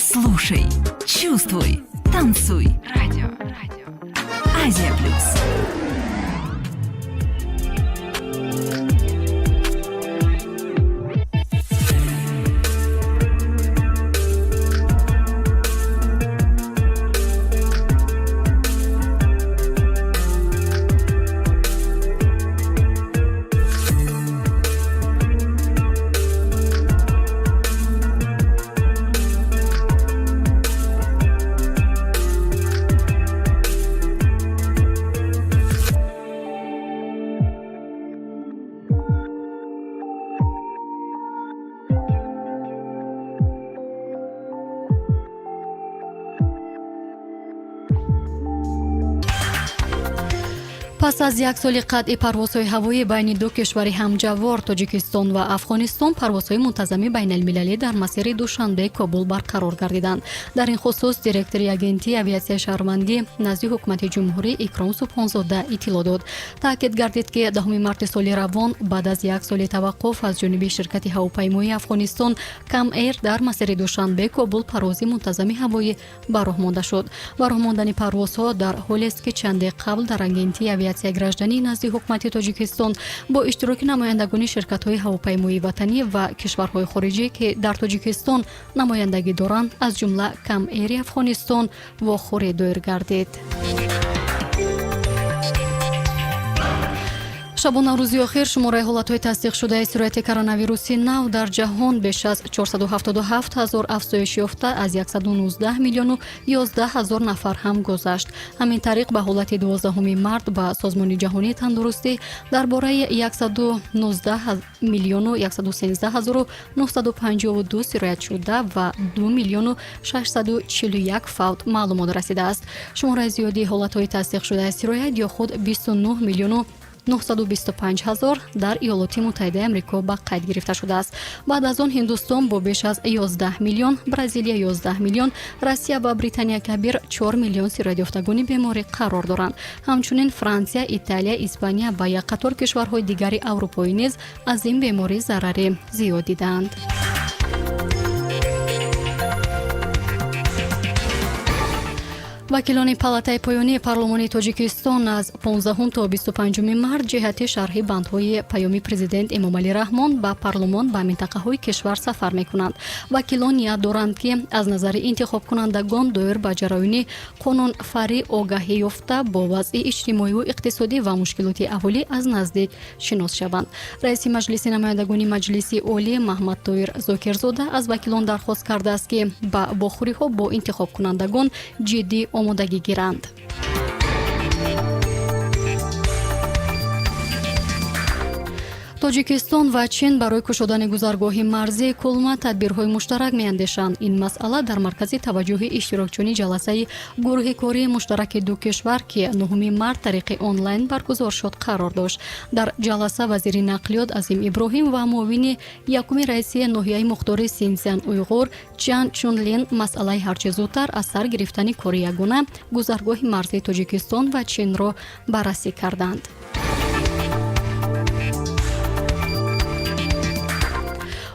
Слушай, чувствуй, танцуй. Радио. Радио. Азия плюс. Пас аз як соли қатъи парвозҳои ҳавоӣ байни ду кишвари ҳамҷавор, Тоҷикистон ва Афғонистон, парвозҳои мунтазами байналмилалӣ дар масири Душанбе Кобул барқарор гардиданд. Дар ин хусус директори Агентии авиатсияи шаҳрвандӣ назди Ҳукумати Ҷумҳурӣ Икром Субҳонзода иттилоъ дод. Таъкид гардид, ки 10 марти соли равон баъд аз як соли таваққуф аз ҷониби ширкати ҳавопаймоии Афғонистон Кам Эйр дар масири Душанбе Кобул парвози мунтазами ҳавоӣ ба роҳ монда шуд. Ба роҳ мондани парвозҳо дар ҳолест, ки чанде қабл дар Агентии авиатсияи гражданӣ назди Ҳукумати Тоҷикистон бо иштироки намояндагони ширкатҳои ҳавопаймоии ватанӣ ва кишварҳои хориҷӣ, ки дар Тоҷикистон намояндагӣ доранд, аз ҷумла Кам Эйри Афғонистон, вохӯрӣ доир гардид. Шабонарӯзи охир шумораи ҳолатҳои тасдиқшудаи сирояти коронавируси нав дар ҷаҳон беш аз 477 ҳазор афзоиш ёфта, аз 119 миллиону 11 ҳазор нафар ҳам гузашт. Ҳамин тариқ, ба ҳолати 12 март ба Созмони Ҷаҳонии Тандурустӣ дар бораи 119 миллиону 113 ҳазору 952 сироятшуда ва 2 миллиону 641 фавт маълумот расидааст. Шумораи зиёдии ҳолатҳои тасдиқшудаи сироят ё худ 29 миллиону 925 ҳазор дар Иёлоти Муттаҳидаи Амрико ба қайд гирифта шудааст. Баъд аз он Ҳиндустон бо беш аз 11 миллион, Бразилия 11 миллион, Россия ва Британия Кабир 4 миллион сироятёфтагони беморӣ қарор доранд. Ҳамчунин Франсия, Италия, Испания ва як қатор кишварҳои дигари аврупоӣ низ аз ин беморӣ зарари зиёд диданд. Вакилони палатаи поёнии парлумони Тоҷикистон аз 15 то 25 март ҷиҳати шарҳи бандҳои паёми президент Эмомалӣ Раҳмон ба парлумон ба минтақаҳои кишвар сафар мекунанд. Вакилон ният доранд, ки аз назари интихобкунандагон доир ба ҷараёни қонунфарӣ огаҳӣ ёфта, бо вазъи иҷтимоию иқтисодӣ ва мушкилоти аҳолӣ аз наздик шинос шаванд. Раиси Маҷлиси намояндагони Маҷлиси Олӣ Маҳмадтоир Зокирзода аз вакилон дархост кардааст, ки ба вохӯриҳо бо интихобкунандагон ҷиддӣ омодагӣ гиранд. Тоҷикистон ва Чин барои кушодани гузаргоҳи марзии Кулма тадбирҳои муштарак меандешанд. Ин масъала дар маркази таваҷҷӯҳи иштирокчиёни ҷаласаи гурӯҳи кории муштараки ду кишвар, ки 9 март тариқи онлайн баргузор шуд, қарор дошт. Дар ҷаласа вазири нақлиёт Азим Иброҳим ва муовини якуми раиси ноҳияи мухтори Синзян Уйғур Чан Чунлин масъалаи ҳарчи зудтар аз сар гирифтани кори ягона гузаргоҳи марзии Тоҷикистон ва Чинро баррасӣ карданд.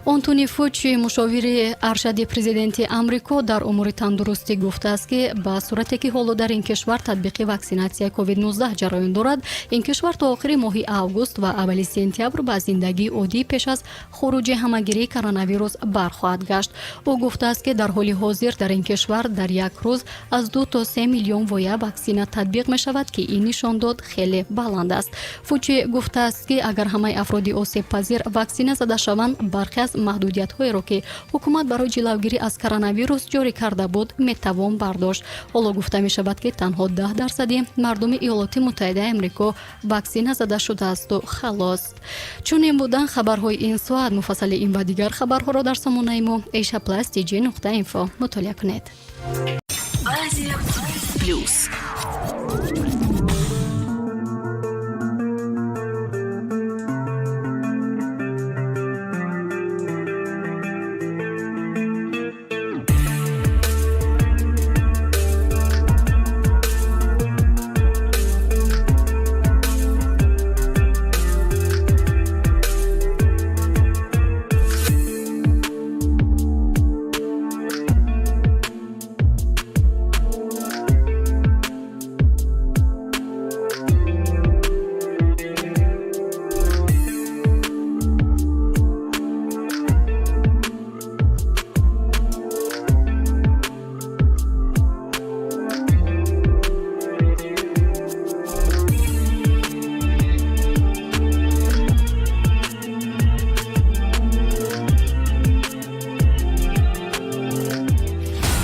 Онтони Фучи, мушовири аршади президенти Амрико дар умури тандурустӣ, гуфтааст, ки ба сурате ки ҳоло дар ин кишвар татбиқи ваксинатсияи COVID-19 ҷараён дорад, ин кишвар то охири моҳи август ва аввали сентябр ба зиндагии оддӣ пеш аз хуруҷи ҳамагирии коронавирус бархоҳад гашт. Ӯ гуфтааст, ки дар ҳоли ҳозир дар ин кишвар дар як рӯз аз 2 то 3 миллион воя ваксина татбиқ мешавад, ки ин нишондод хеле баланд аст. Фучи гуфтааст, ки агар ҳамаи афроди осебпазир ваксина зада шаванд, бархе аз маҳдудиятҳоеро, ки ҳукумат барои ҷилавгирӣ аз коронавирус ҷорӣ карда буд, метавон бардошт. Ҳоло гуфта мешавад, ки танҳо 10 дарсади мардуми Иёлоти Муттаҳидаи Амрико ваксина зада шудаасту халос. Чунин буданд хабарҳои ин соат. Муфассали ин ва дигар хабарҳоро дар сомонаи мо Asia Plus TJ нуқта info мутолиа кунед. Азия Плюс.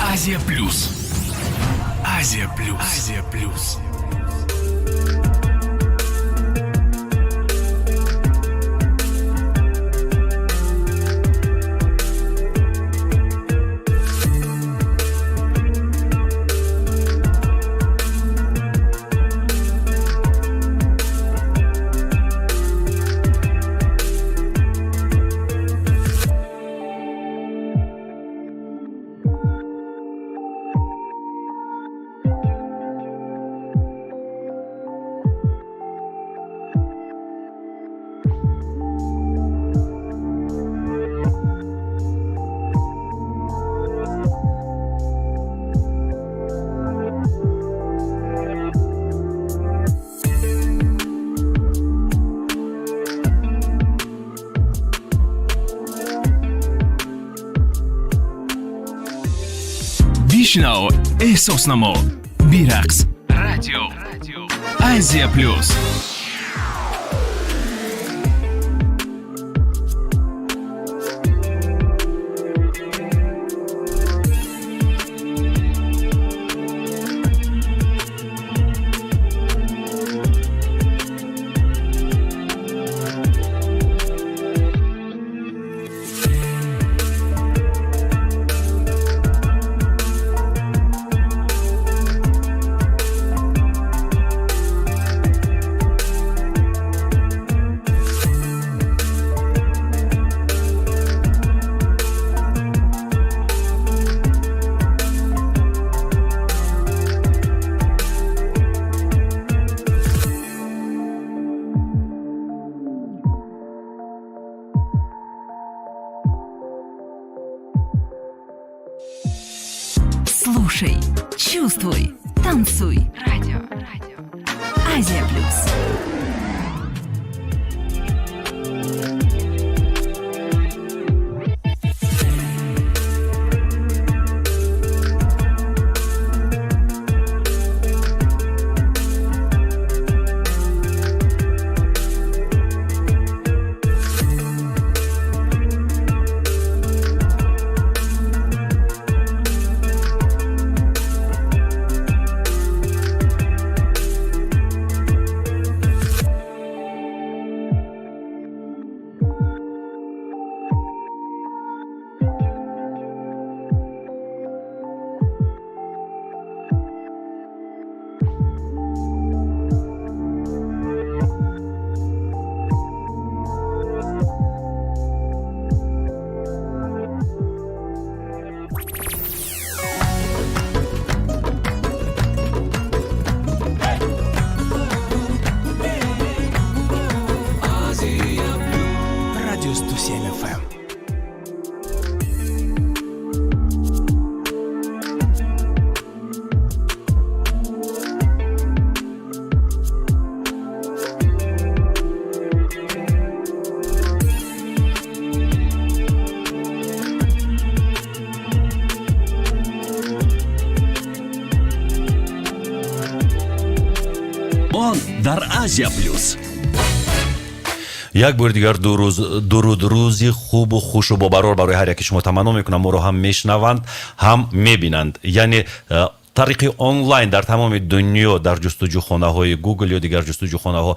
Азия Плюс. Азия Плюс. Азия Плюс. Бишнав, эҳсос намо, бирақс. Радио Азия Плюс. Слушай, чувствуй, танцуй. Радио. Радио. Азия Плюс. Радио 107 FM. Он дар Азия Плюс. Як бори дигар дуруд, рӯзи хубу хушу бобарор барои ҳар яке шумо таманно мекунам. Моро ҳам мешунаванд, ҳам мебинанд, яъне тариқи онлайн дар тамоми дунё дар ҷустуҷӯхонаҳои Google ё дигар ҷустуҷӯхонаҳо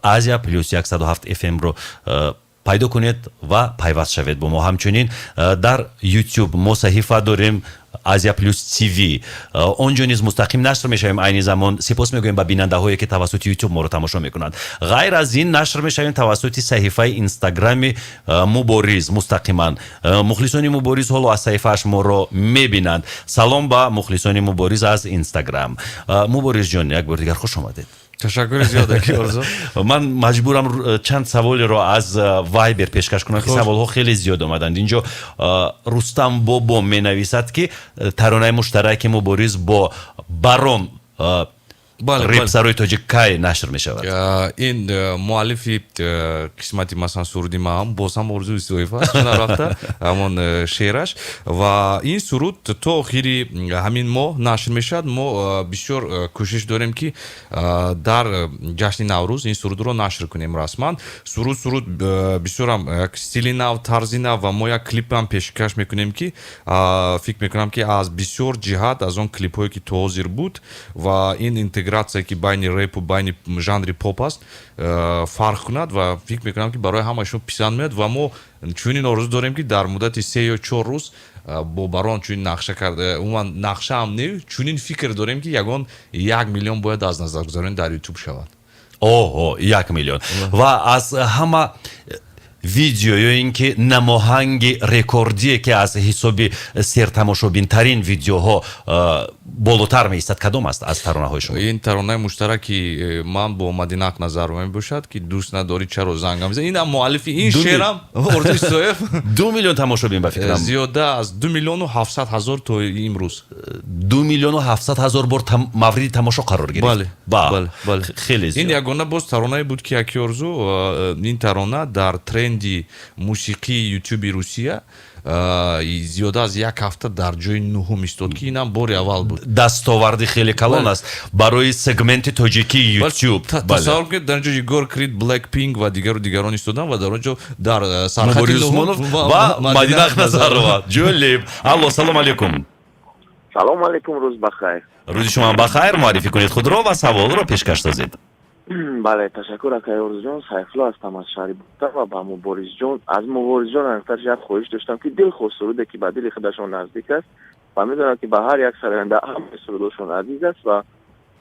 Азия Плюс 107 FM-ро пайдо кунед ва пайваст шавед бо мо. Ҳамчунин дар YouTube мо саҳифа дорем, Азия Плюс ТВ, он ҷо низ мустақим нашр мешавем айни замон. Сипос мегӯем ба бинандаҳое, ки тавассути YouTube моро тамошо мекунанд. Ғайр аз ин, нашр мешавем тавассути саҳифаи Инстаграми Мубориз мустақиман. Мухлисони Мубориз ҳоло аз саҳифааш моро мебинанд. Салом ба мухлисони Мубориз аз Инстаграм. Муборизҷон, як бори дигар хуш омадед. Ташаккури зиёд, аки Орзу. Ман маҷбурам чанд саволеро аз Вайбер пешкаш кунам, ки саволҳо хеле зиёд омаданд. Инҷо Рустам Бобо менависад, ки таронаи муштараки Мубориз бо Барон, репсарои тоҷик, кай нашр мешавад? Ин муаллифи қисмати, масалан, суруди маам боз ҳам Орзу Исоев аст, рафта ҳамон шеъраш, ва ин суруд то охири ҳамин моҳ нашр мешавад. Мо бисёр кӯшиш дорем, ки дар ҷашни Наврӯз ин сурудро нашр кунем расман. Суруд бисёрам як стили нав, тарзи нав, ва мо як клипам пешкаш мекунем, ки фикр мекунам, ки аз бисёр ҷиҳат аз он клипҳое, ки то ҳозир буд, ва ин интегратсия, ки байни репу байни жанри поп аст, фарқ кунад, ва фикр мекунам, ки барои ҳамаи шумо писанд меояд. Ва мо чунин орзу дорем, ки дар муддати 3 ё 4 рӯз бо Барон чунин нақша карда, умуман нақшаам не, чунин фикр дорем, ки ягон 1 миллион бояд аз назаргузаронӣ дар Ютуб шавад. Оҳо, 1 миллион! Ва аз ҳама видео ё ин ки намоҳанги рекордие, ки аз ҳисоби сертамошобинтарин видеоҳо болотар меистад, кадом аст аз таронаҳои шумо? Ин таронаи муштараки ман бо Мадина Ақназарова мебошад, ки «Дӯст надорӣ, чаро зангам мезанӣ». Инам муаллифи ин шеърам Орзу Исоев. 2 миллион тамошобин, ба фикрам. Зиёда аз 2 миллиону 700 ҳазор то имрӯз. 2 миллиону 700 ҳазор бор мавриди тамошо қарор гирифт. Бале. Хеле зиёд. Ин ягона боз таронае буд, ки, аки Орзу, ин тарона дар тренди мусиқии Ютуби Русия. Зиёда аз як ҳафта дар ҷои нуҳум истод, ки инам бори аввал буд. Дастоварди хеле калон аст барои сегменти тоҷикии YouTube. Тасаввур кунед, дар ҷо Егор Крид, Blackpink ва дигару дигарон истоданд ва дар он ҷо дар сархати Мубориз Усмонов ва Мадина Ахназарова. Ҷолиб. Алло, салом алейкум. Салому алейкум, рӯз бахайр. Рӯзи шумо бахайр. Муаррифӣ кунед худро ва саволро пешкаш созед. Бале, ташаккур, акай Орзуҷон. Сайфулло ҳастам аз шаҳри Бухта ва ба Муборизҷон, аз Муборизҷон анқтар як хоҳиш доштам, ки дилхоҳ суруде, ки ба дили худашон наздик аст, ва медонам, ки ба ҳар як сароянда ҳамаи сурудошон азиз аст, ва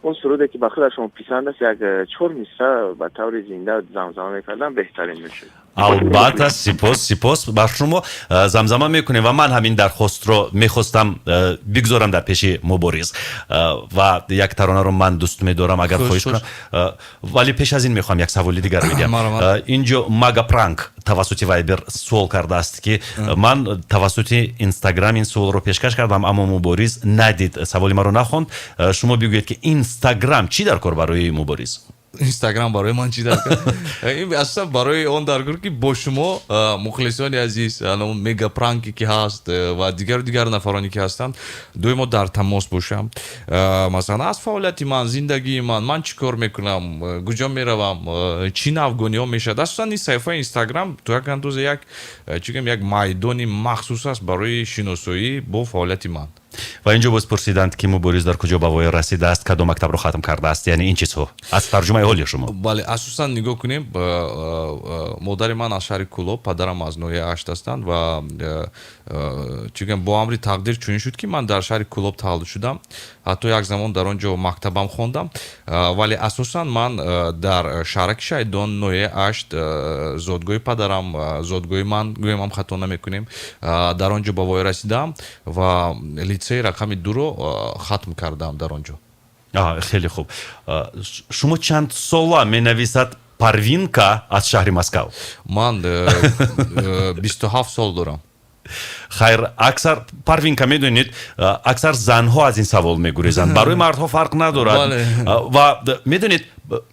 он суруде, ки ба худашон писанд аст, як чор мисра ба таври зинда замзама мекардан, беҳтарин мешуд. Албатта, сипос, сипос бар шумо. Замзама мекунем ва ман ҳамин дархостро мехостам бигзорам дар пеши Мубориз ва як таронаро ман дӯст медорам, агар хоҳиш кунам. Вале пеш аз ин мехоҳам як саволи дигар бидиҳам. Инҷо Мага Пранк тавассути Вайбер суол кардааст, ки ман тавассути Инстаграм ин суолро пешкаш кардам, аммо Мубориз надид, саволи маро нахонд. Шумо бигӯед, ки Инстаграм чӣ дар кор барои Мубориз? Инстаграм барои ман чӣ дар кор? Ин асосан барои он дар кор, ки бо шумо, мухлисони азиз, мегапранке ки ҳаст ва дигару дигар нафароне ки ҳастанд, доимо дар тамос бошам. Масалан, аз фаъолияти ман, зиндагии ман, ман чӣ кор мекунам, куҷо меравам, чӣ навгониҳо мешавад. Асосан ин саҳифаи Инстаграм то як андоза як, чӣ гӯям, як майдони махсус аст барои шиносоӣ бо фаъолияти ман. Ва инҷо боз пурсиданд, ки Мубориз дар куҷо ба воя расидааст, кадом мактабро хатм кардааст, яъне ин чизҳо аз тарҷумаи ҳоли шумо. Бале, асосан нигоҳ кунем, модари ман аз шаҳри Кӯлоб, падарам аз ноҳияи Ашт ҳастанд ва, чӣ гӯям, бо амри тақдир чунин шуд, ки ман дар шаҳри Кӯлоб таваллуд шудам, ҳатто як замон дар он ҷо мактабам хондам, вале асосан ман дар шаҳраки Шаҳидон, ноҳияи Ашт, зодгоҳи падарам, зодгоҳи ман гӯем ҳам хато намекунем, дар он ҷо ба воя расидам ва литсеи рақами дуро хатм кардам дар он ҷо. Хеле хуб. Шумо чанд сола, менависад Парвинка аз шаҳри Москав. Ман 27 сол дорам. Хайр, аксар, Парвинка, медонед, аксар занҳо аз ин савол мегурезанд, барои мардҳо фарқ надорад. Ва медонед,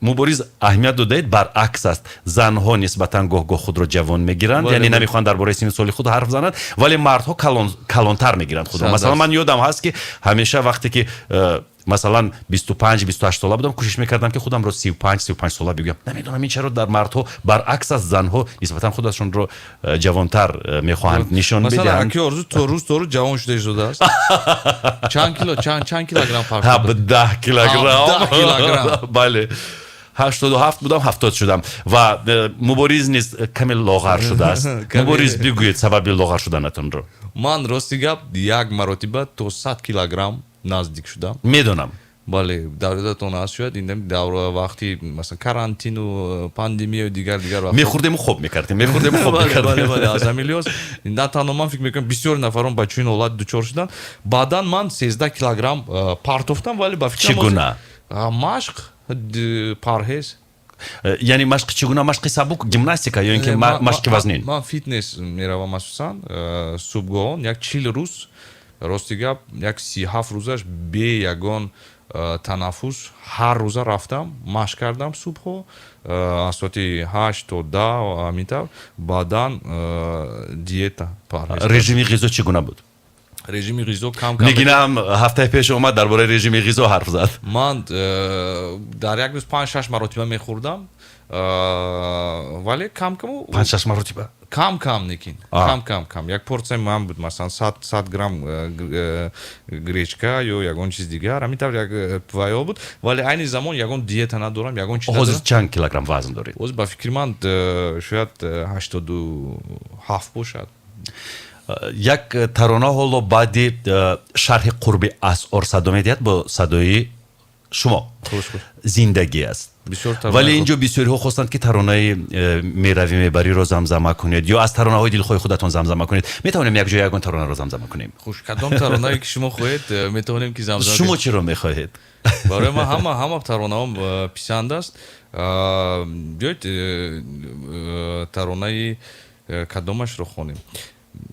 Мубориз, аҳамият додаед, баръакс аст: занҳо нисбатан гоҳ-гоҳ худро ҷавон мегиранд, яъне намехоҳанд дар бораи синну соли худ ҳарф зананд, вале мардҳо калонтар мегиранд худро. Масалан, ман ёдам ҳаст, ки ҳамеша вақте ки масалан 25, 28 сола будам, кӯшиш мекардам, ки худамро 35, 35 сола бигӯям. Намедонам, ин чаро дар мардҳо баръакс аст, занҳо нисбатан худашонро ҷавонтар мехоҳанд нишон бидиҳанд. Аки Орзу то рӯз то рӯз ҷавон шуда истодааст. Чанд кило, чанд килограмм фарқ? 17 килограмм. Килограмм. Бале, 87 будам, 70 шудам. Ва Мубориз низ каме лоғар шудааст. Мубориз, бигӯед сабаби лоғар шуданатонро. Ман, рости гап, як маротиба то 100 килограмм наздик шудам. Медонам. Бале, дар ёдатон ҳаст шояд, ин давра вақти масалан карантину пандемияю дигар дигар. Мехӯрдему хоб мекардем, мехӯрдему хоб мекардем. Бале, аз ҳамин лиҳоз на танҳо ман, фикр мекунам, бисёри нафарон ба чунин ҳолат дучор шуданд. Баъдан ман 13 килограмм партофтам, вале ба фикрам, чӣ гуна? Машқ, парҳез. Яъне машқи чӣ гуна? Машқи сабук, гимнастика ё ин ки машқи вазнин? Ман фитнес меравам, асосан субҳгоҳон. Як 40 рӯз, рости гап, як 37 рӯзаш бе ягон танаффус ҳар рӯза рафтам, машқ кардам субҳҳо аз соати 8 то 10, ҳамин тавр. Баъдан диета. Режими ғизо чӣ гуна буд? Режими ғизо кам. Нигина ҳам ҳафтаи пеш омад, дар бораи режими ғизо ҳарф зад. Ман дар як рӯз панҷ шаш маротиба мехӯрдам, вале кам каму. Панҷ шаш маротиба? Кам кам, лекин кам кам кам. Як порция ман буд, масалан, 100 грамм гречка ё ягон чиз дигар, ҳамин тавр як ваё буд, вале айни замон ягон диета надорам, ягон чиз. Ҳозир чанд килограмм вазн доред? Ҳозир, ба фикри ман, шояд 87 бошад. Як тарона ҳоло баъди шарҳи қурби асъор садо медиҳад бо садои шумо, «Зиндагӣ» аст. Вале инҷо бисёриҳо хостанд, ки таронаи «Меравӣ мебариро» замзама кунед ё аз таронаҳои дилхоҳи худатон замзама кунед. Метавонем якҷоя ягон таронаро замзама кунем? Хуш, кадом таронае ки шумо хоҳед, метавонем ки замзама. Шумо чиро мехоҳед? Барои ман ҳама таронаҳом писанд аст. Биёед, таронаи кадомашро хонем?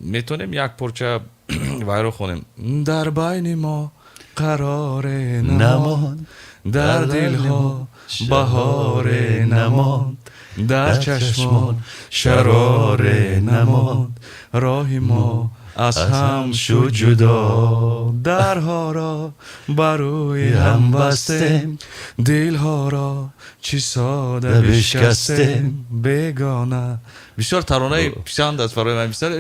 Метавонем як порча вайро хонем: «Дар байни мо қароре намонд, дар дилҳо баҳоре намонд». Дар чашмон шароре намонд, роҳи мо аз ҳам шуд ҷудо, дарҳоро ба рӯи ҳам бастем, дилҳоро чӣ сода бишкастем, бегона. Бисёр таронаи писанд аст барои ман. Бисёр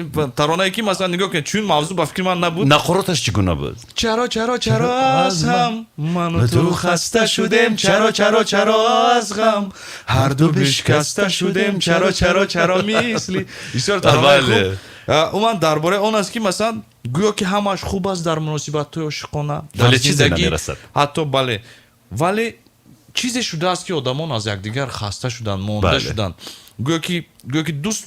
таронае ки, масалан, нигоҳ кунед, чун мавзӯъ ба фикри ман набуд. Нақороташ чӣ гуна буд? Чаро, чаро, чаро аз ҳам ману ту хаста шудем, чаро, чаро, чаро аз ғам ҳарду бишкаста шудем, чаро, чаро, чаро мисли. Бисёр таронаи хуб. Умуман, дар бораи он аст, ки, масалан, гӯё ки ҳамааш хуб аст дар муносибатҳои ошиқона, дар Вале чизе зиндагӣ намерасад. Ҳатто бале, вале чизе шудааст, ки одамон аз якдигар хаста шуданд, монда шуданд. Гӯё ки дӯст,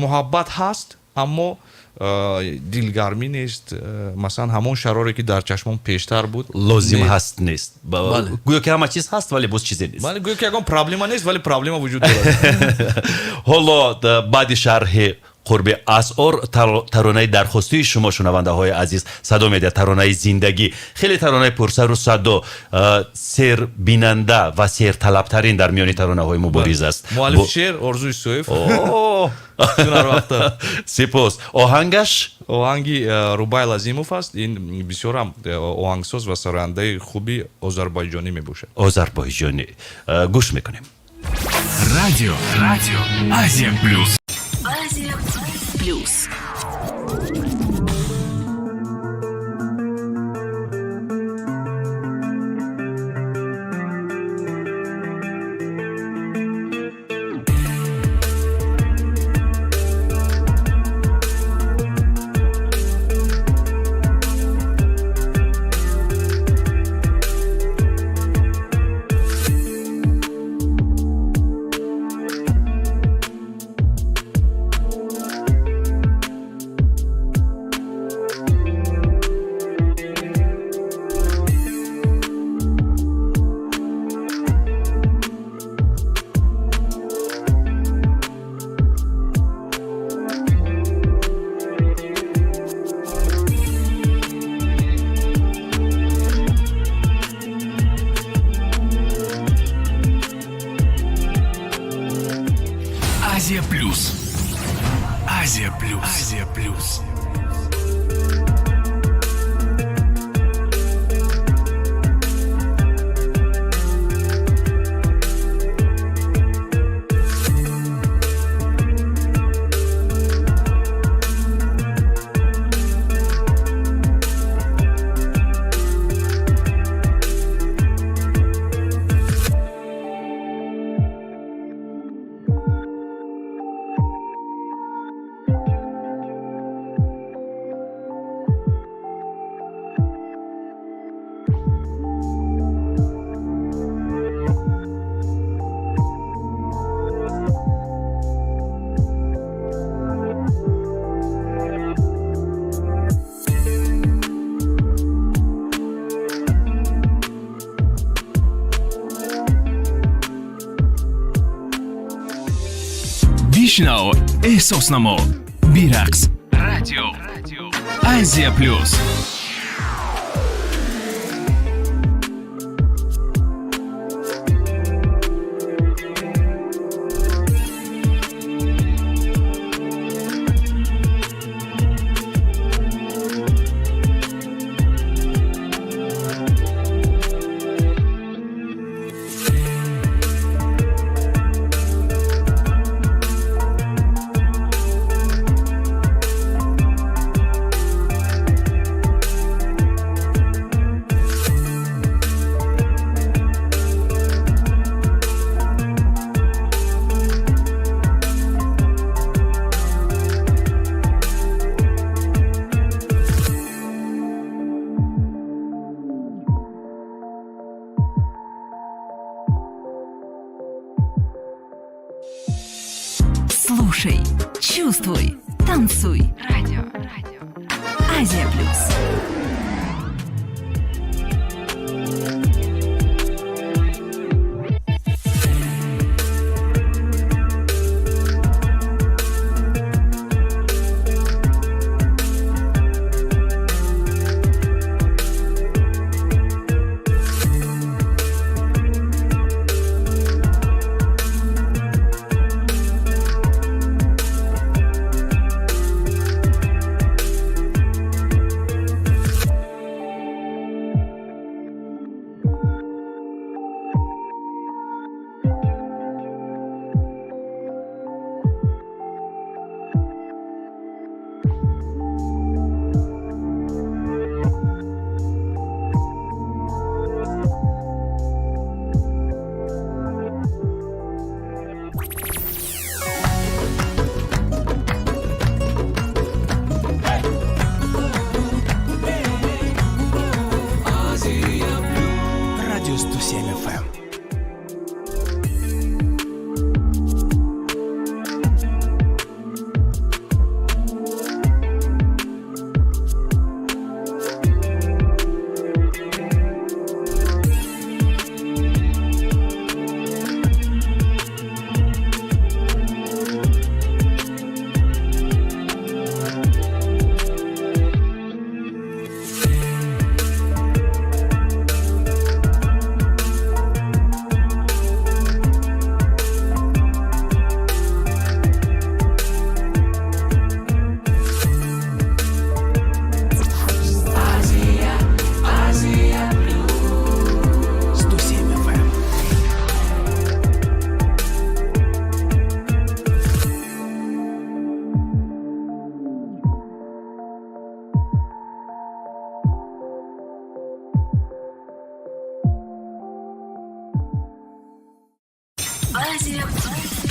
муҳаббат ҳаст, аммо дилгармӣ нест. Масалан, ҳамон шароре, ки дар чашмон пештар буд, лозим нест. Ҳаст, нест. Гӯё ки ҳама чиз ҳаст, вале боз чизе нест. Бале, гӯё ки ягон проблема нест, вале проблема вуҷуд дорад. Ҳоло баъди шарҳи қурби асъор таронаи дархостии шумо, шунавандаҳои азиз, садо медиҳад. Таронаи зиндагӣ, хеле таронаи пурсару садо, сербинанда ва серталабтарин дар миёни таронаҳои Мубориз аст. Муаллиф шеър Орзу Исоев. О! Чун вақта. Сипос. Оҳангаш? Оҳанги Рубай Лазимов аст. Ин бисёрам оҳангсоз ва сарояндаи хуби озарбойҷонӣ мебошад. Озарбойҷонӣ. Гӯш мекунем. Радио, Радио Азия Плюс. Азия Плюс. Азия Плюс. Азия Плюс. Азия Плюс. Бишнав, эҳсос намо, бирақс. Радио Азия Плюс. Слушай, чувствуй, танцуй. Радио, радио. Азия Плюс.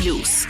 Плюс.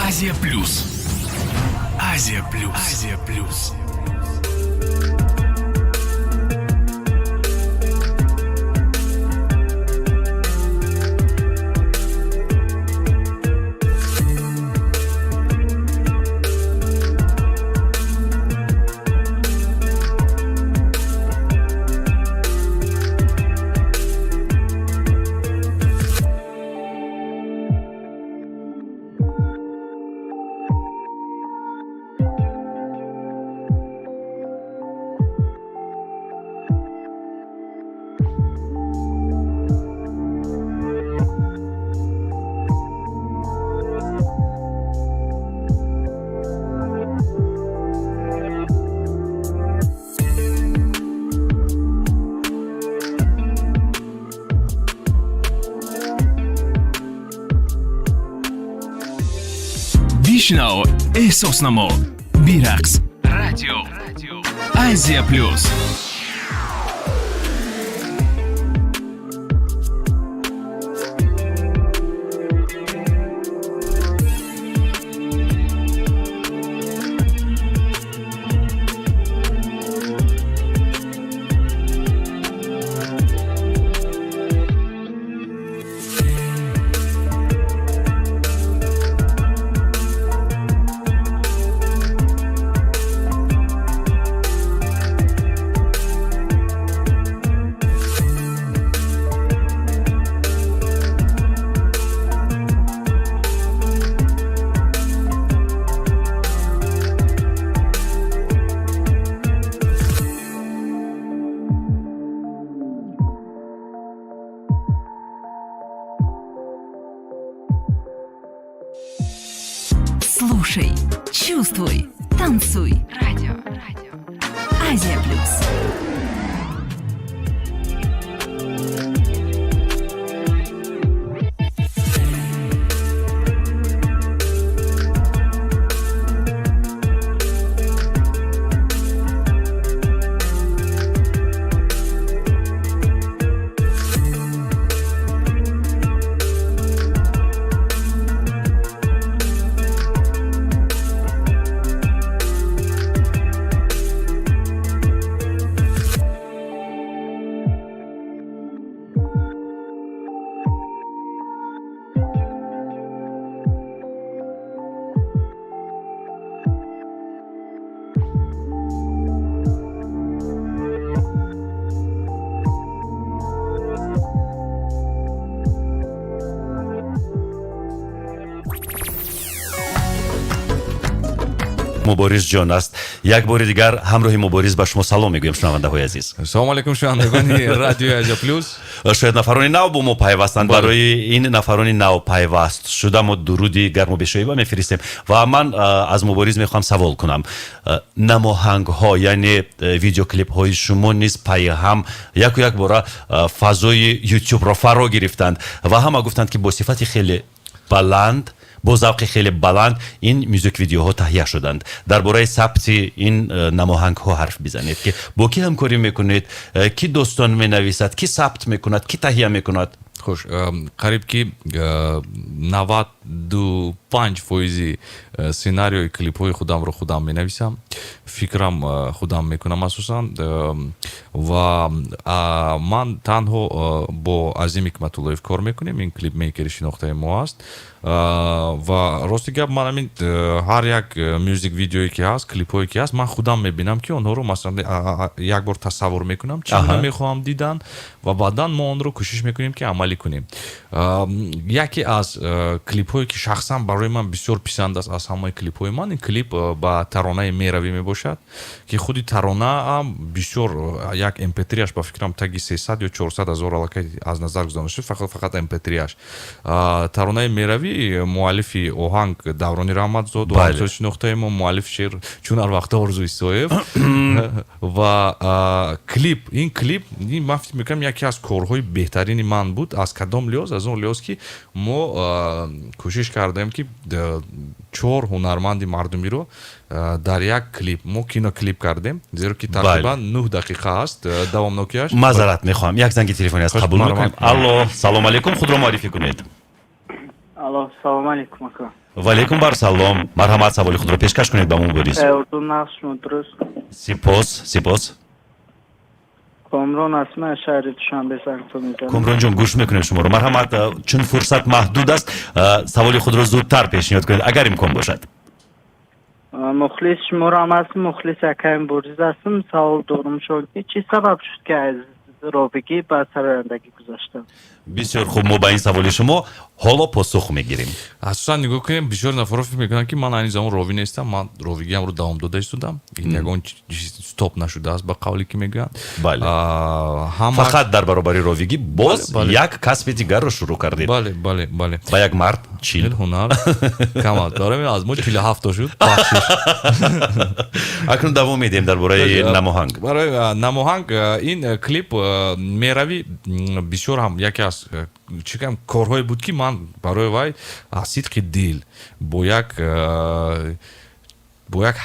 Азия Плюс. Азия Плюс. Азия Плюс. Бишнав, эҳсос намо, бирақс. Радио Азия Плюс. Слушай, чувствуй, танцуй. Радио. Радио. Азия Плюс. Муборизҷон аст. Як бори дигар ҳамроҳи Мубориз ба шумо салом мегӯем, шунавандаҳои азиз. Салому алейкум, шунавандагони радиои Азия Плюс. Шояд нафарони нав бо мо пайвастанд. Барои ин нафарони нав пайваст шуда мо дуруди гарму бешоиба мефиристем. Ва ман аз Мубориз мехоҳам савол кунам. Намоҳангҳо, яъне видеоклипҳои шумо низ пайҳам яку як бора фазои ютубро фаро гирифтанд ва ҳама гуфтанд, ки бо сифати хеле баланд, бо завқи хеле баланд ин мюзик-видеоҳо таҳия шуданд. Дар бораи сабти ин намоҳангҳо ҳарф бизанед, ки бо кӣ ҳамкорӣ мекунед, кӣ достон менависад, кӣ сабт мекунад, кӣ таҳия мекунад? Хуш, қариб ки 95% сценариои клипҳои худамро худам менависам, фикрам худам мекунам асосан, ва ман танҳо бо Азим Ҳикматуллоев кор мекунем. Ин клипмейкери шинохтаи мо аст. Ва рости гап, ман ҳамин ҳар як music видеое ки ҳаст, клипҳое ки ҳаст, ман худам мебинам, ки онҳоро масалан як бор тасаввур мекунам, чӣ гуна мехоҳам дидан, ва баъдан мо онро кӯшиш мекунем, ки амалӣ кунем. Яке аз клипҳое ки шахсан барои ман бисёр писанд аст аз ҳамаи клипҳои ман, ин клип ба таронаи «Меравӣ» мебошад, ки худи таронаам бисёр, як mp3-аш ба фикрам таги 300 ё 400 ҳазор аллакай аз назар гузаронда шуд, фақат mp3-аш. Таронаи «Меравӣ», муаллифи оҳанг Даврони Раҳматзод, шинохтаи мо, муаллифи шеър чун ҳар вақта Орзу Исоев. Ва клип, ин клип, ман фикр мекунам, яке аз корҳои беҳтарини ман буд. Аз кадом лиҳоз? Аз он лиҳоз, ки мо кӯшиш кардем, ки чор ҳунарманди мардумиро дар як клип, мо киноклип кардем, зеро ки тақрибан 9 дақиқа аст давомнокиаш. Маъзарат мехоҳам, як занги телефонӣ аст, қабул мекунем. Алло, салом алейкум, худро муаррифӣ кунед. Алло, салом алейкум, ака. Ваалейкум барсалом, марҳамат, саволи худро пешкаш кунед ба Мубориз. Дуруст. Сипос, сипос. Комрон ҳастам, аз шаҳри Душанбе зангтон мезанам. Комронҷон, гӯш мекунем шуморо, марҳамат, чун фурсат маҳдуд аст, саволи худро зудтар пешниҳод кунед, агар имкон бошад. Мухлис шуморо ҳам ҳастам, мухлиси акаи Мубориз ҳастам. Савол дорум шон, ки чӣ сабаб шуд, ки аз ровигӣ ба сарояндагӣ гузаштам? Бисёр хуб, мо ба ин саволи шумо ҳоло посух мегирем. Асосан нигоҳ кунем, бисёр нафарҳо фикр мекунанд, ки ман айни замон ровӣ нестам. Ман ровигиамро давом дода истодам, ин ягон стоп нашудааст, ба қавле ки мегӯянд. Бале, фақат дар баробари ровигӣ боз як касби дигарро шурӯъ кардед. Бале, бале, бале. Ба як мард 40 ҳунар кам аст, барои аз мо 47-то шуд. Акнун давом медиҳем дар бораи намоҳанг. Барои намоҳанг, ин клип «Меравӣ» бисёр ҳам яке аз чӣ гӯям, корҳое буд, ки ман барои вай аз сидқи дил, бо як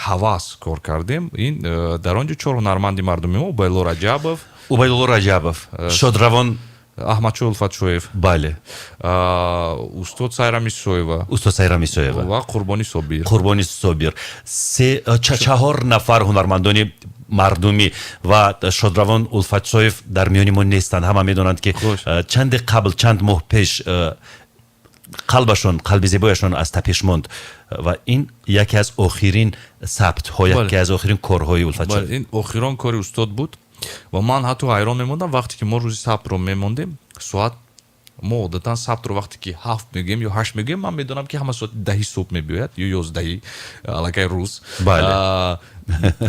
ҳавас кор кардем. Ин дар он ҷо чор ҳунарманди мардуми мо: Убайдулло Раҷабов, Убайдулло Раҷабов, шодравон Аҳмадшоҳ Улфатшоев, устод Сайрам Исоева, устод Сайрам Исоева ва Қурбони Собир. Қурбони Собир. Се, чаҳор нафар ҳунармандони мардумӣ ва шодравон Улфатшоев дар миёни мо нестанд. Ҳама медонанд, ки чанде қабл, чанд моҳ пеш қалбашон, қалби зебояшон аз тапиш монд ва ин яке аз охирин сабтҳо, яке аз охирин корҳои Улфатшоев. Ин охирон кори устод буд ва ман ҳатто ҳайрон мемондам, вақте ки мо рӯзи сабтро мемондем. Соат, мо одатан сабтро вақте ки 7 мегӯем ё 8 мегӯем, ман медонам, ки ҳама соати 10-и субҳ мебиёяд ё 11-и аллакай рӯз.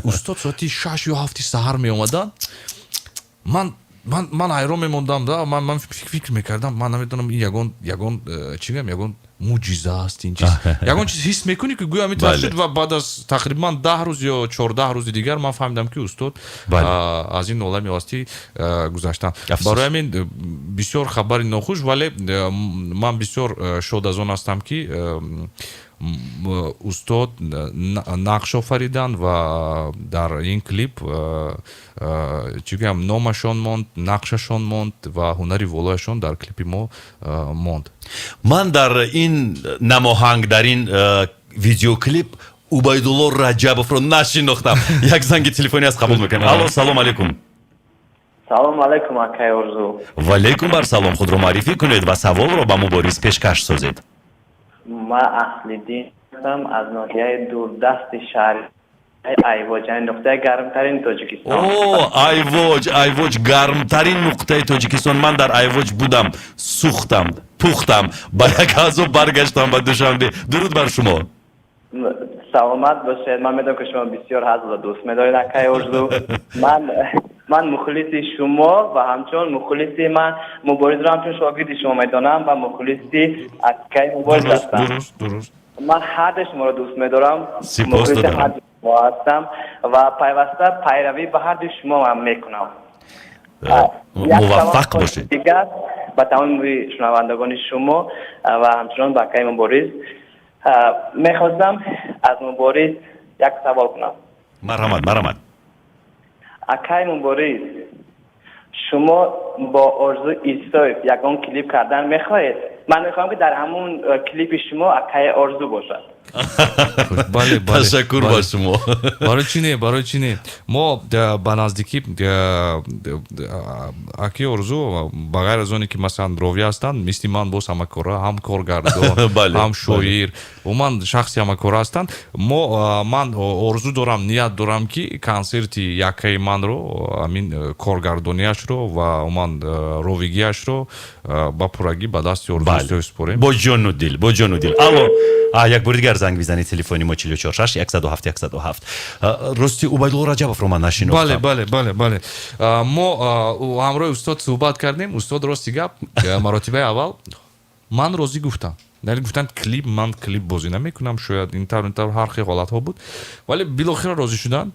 Устод соати 6 ё 7-и саҳар меомаданд. Ман ҳайрон мемондам да, ман фикр мекардам, ман намедонам, ин ягон чӣ гӯям, ягон мӯъҷиза аст ин чиз, ягон чиз ҳис мекунӣ, ки гӯё ҳамин тавр шуд. Ва баъд аз тақрибан 10 рӯз ё 14 рӯзи дигар ман фаҳмидам, ки устод аз ин олами ҳастӣ гузаштанд. Барои ҳамин бисёр хабари нохуш, вале ман бисёр шод аз он ҳастам, ки устод нақш офариданд ва дар ин клип, чӣ гӯям, номашон монд, нақшашон монд ва ҳунари волояшон дар клипи мо монд. Ман дар ин намоҳанг, дар ин видеоклип Убайдулло Раҷабовро нашинохтам. Як занги телефонӣ аст, қабул мекунем. Алло, салом алейкум. Салом алейкум, акай Орзу. Ваалейкум барсалом, худро муаррифӣ кунед ва саволро ба Мубориз пешкаш созед. Ман Аслиддин ҳастам аз ноҳияи дурдасти шаҳри Айвоҷ, яъне нуқтаи гармтарини Тоҷикистон. О, Айвоҷ, Айвоҷ гармтарин нуқтаи Тоҷикистон. Ман дар Айвоҷ будам, сӯхтам, пухтам, ба як азоб баргаштам ба Душанбе. Дуруд бар шумо. Саломат бошед. Ман медонам, ки шумо бисёр ҳазлро дӯст медоред, акай Орзу. Ман мухлиси шумо ва ҳамчун мухлиси, ман Муборизро ҳамчун шогирди шумо медонам ва мухлиси акай Мубориз ҳастам. Дуруст, дуруст. Ман ҳарду шуморо дӯст медорам. Сипос. Мухлиси Додарам. ҳарду шумо ҳастам ва пайваста пайравӣ ба ҳарду шумо ҳам мекунам. Як Муваффақ савол бошед. дигар ба тамоми шунавандагони шумо ва ҳамчунон ба акаи Мубориз. Мехостам аз Мубориз як савол кунам. Марҳамат, марҳамат. Акай Мубориз, шумо бо Орзу Исоев ягон клип кардан мехоҳед? Ман мехоҳам, ки дар ҳамун клипи шумо акаи Орзу бошад. Бале, бале. Ташаккур ба шумо. Барои чӣ не, барои чӣ не? Мо ба наздикӣ аки Орзу, ба ғайр аз оне ки, масалан, ровӣ ҳастанд, мисли ман боз ҳамакора, ҳам коргардон, ҳам шоир, умуман шахси ҳамакора ҳастанд. Мо, ман орзу дорам, ният дорам, ки консерти якаи манро, ҳамин коргардониашро ва умуман ровигиашро ба пуррагӣ ба дасти Орзу Исоев супорем. Бо ҷону дил, бо ҷону дил. Алло, як бори дигар занг бизанед, телефони мо 44 6 107 107. Рости, Убайдулло Раҷабовро ман нашинохтам. Бале, мо ҳамроҳи устод суҳбат кардем. Устод, рости гап, маротибаи аввал ман розӣ гуфтам, яъне гуфтанд клип, ман клип бозӣ намекунам, шояд ин тавр, ин тавр, ҳар хел ҳолатҳо буд, вале билохира розӣ шуданд.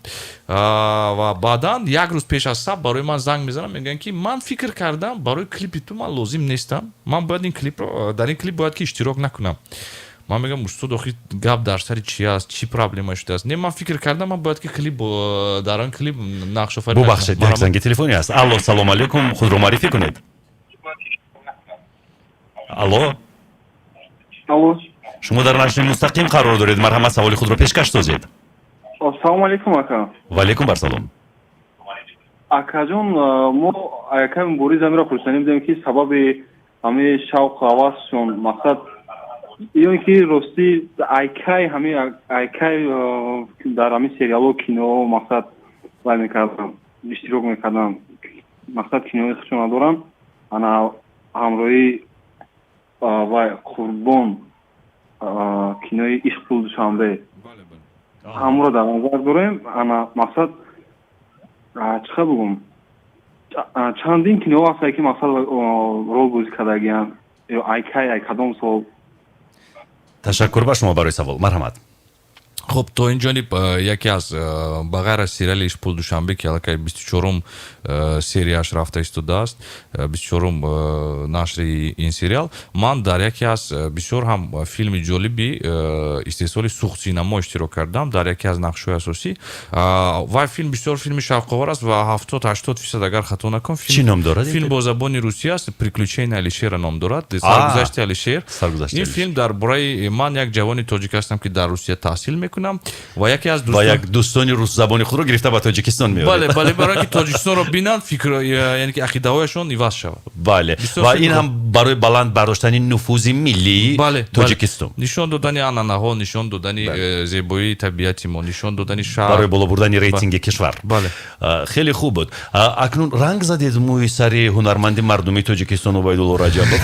Ва баъдан як рӯз пеш аз сабт барои ман занг мезанам, мегӯянд, ки ман фикр кардам, барои клипи ту ман лозим нестам, ман бояд ин клипро, дар ин клип бояд ки иштирок накунам. Ман мегӯям: устод, охи гап дар сари чи аст, чӣ проблема шудааст? Не, ман фикр кардам, ман бояд ки клип, дар он клип нақшофарӣ. Бубахшед, як занги телефонӣ аст. Алло, салому алейкум, худро муаррифӣ кунед. Алло. Алло. Шумо дар нашри мустақим қарор доред, марҳамат, саволи худро пешкаш созед. Ассалому алейкум, ака. Ва алейкум барсалом. Акаҷон, мо акаи Мубориз амиро пурсанӣ будем, ки сабаби ҳамаи шавқу ҳавасшон, мақсад, ё ин ки ростӣ айкай ҳами айкай дар ҳамин сериало, кино, мақсад, вай мекардам, иштирок мекардам, мақсад, кинои худшон надорам, ана ҳамроҳи вай Қурбон, кинои «Ишқ, пул, Душанбе», ҳамонро дар назар дорем. Ана мақсад, чӣ хел бигӯм, чандин киноҳо ҳастанд, ки мақсад рол бозӣ кардагиянд, ё айкай, ай кадом сол? Ташаккур ба шумо барои савол, марҳамат. Хуб, то ин ҷониб яке аз, ба ғайр аз сериали «Ишқ, пул, Душанбе», ки аллакай 24-ум серияш рафта истодааст, 24-ум нашри ин сериал, ман дар яке аз бисёр ҳам филми ҷолиби истеҳсоли Суғд Синамо иштирок кардам дар яке аз нақшҳои асосӣ. Вай филм бисёр филми шавқовар аст ва 70-80%, агар хато накунам, чӣ ном дорад? Филм бо забони русӣ аст, «Приключения Алишера» ном дорад, «Саргузашти Алишер». Ин филм дар бораи ман, як ҷавони тоҷик ҳастам, ки дар Русия таҳсил мекунам ва яке аз ва як дӯстони русзабони худро гирифта ба Тоҷикистон меоред. Бале, барои ки Тоҷикистонро бинанд, фикр, яъне ки ақидаҳояшон иваз шавад. Бале, ва ин ҳам барои баланд бардоштани нуфузи миллии Тоҷикистон. Нишон додани анъанаҳо, нишон додани зебоии табиати мо, нишон додани шаҳр. Барои боло бурдани рейтинги кишвар. Бале. Хеле хуб буд. Акнун ранг задед мӯи сари ҳунарманди мардумии Тоҷикистон Убайдулло Раҷабов.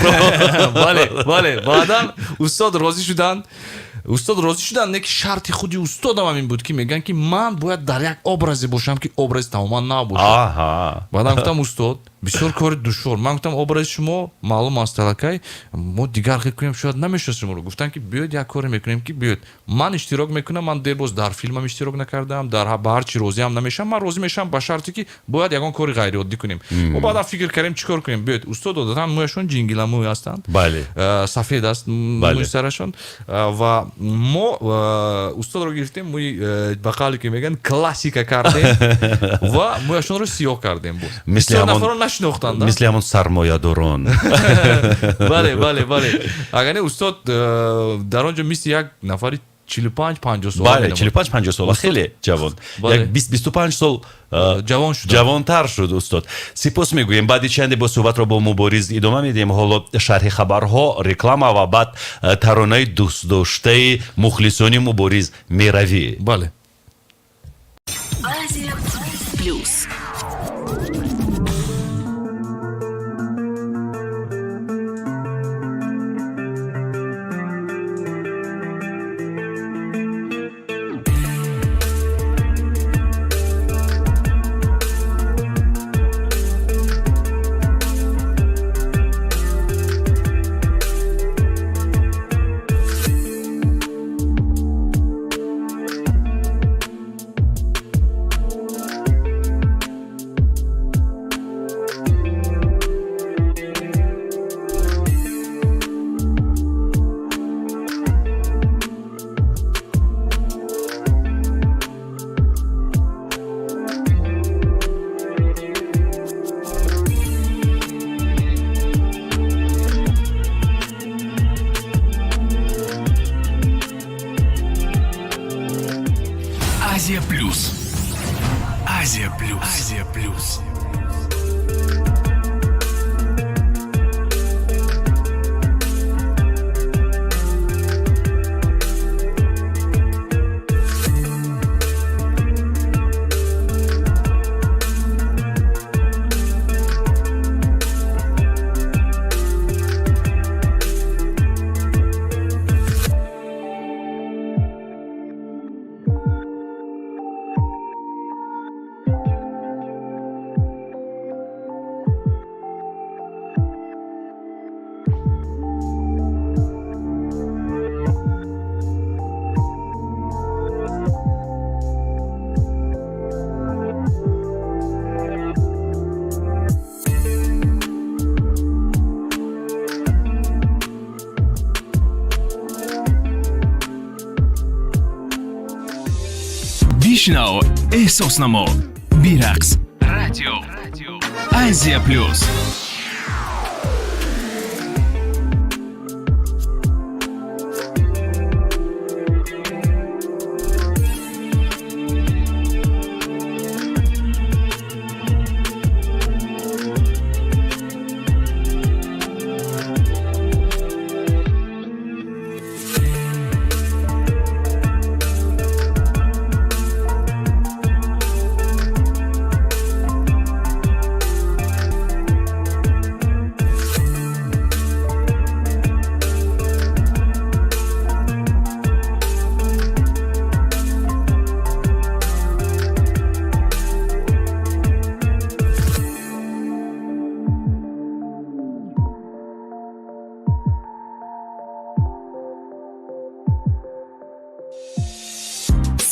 Бале, баъдан устод розӣ шуданд. Устод розӣ шуданд, не ки шарти худи устодам ҳам ин буд, ки мегӯянд, ки ман бояд дар як образе бошам, ки образи тамоман нав бошад. Баъдан гуфтам: устод, бисёр кори душвор. Ман гуфтам, образи шумо маълум аст аллакай, мо дигар хел кунем, шояд намешиносем шуморо. Гуфтанд, ки биёед, як коре мекунем, ки биёед, ман иштирок мекунам. Ман дербоз дар филмам иштирок накардам, дар ба ҳар чи розиам намешавам. Ман розӣ мешавам ба шарте, ки бояд ягон кори ғайриоддӣ кунем. Мо баъдан фикр кардем, чӣ кор кунем. Биёед, устод одатан мӯяшон ҷингиламӯй ҳастанд, сафед аст мӯи сарашон, ва мо устодро гирифтем, мӯи, ба қавле ки мегӯянд, классика кардем ва мӯяшонро сиёҳ кардем. Боз бисёр нафарро нашинохтанд. Мисли ҳамон сармоядорон. Бале, агар не, устод дар он ҷо мисли як нафари 45-50 сола. Бале, 45-50 сола, хеле ҷавон, як 20-25 сол ҷавон шуд. Ҷавонтар шуд устод. Сипос мегӯем. Баъди чанде бо суҳбатро бо Мубориз идома медиҳем. Ҳоло шарҳи хабарҳо, реклама ва баъд таронаи дӯстдоштаи мухлисони Мубориз, «Меравӣ». Бале. Азия Плюс. Бишнав, эҳсос намо, бирақс. Радио Азия Плюс.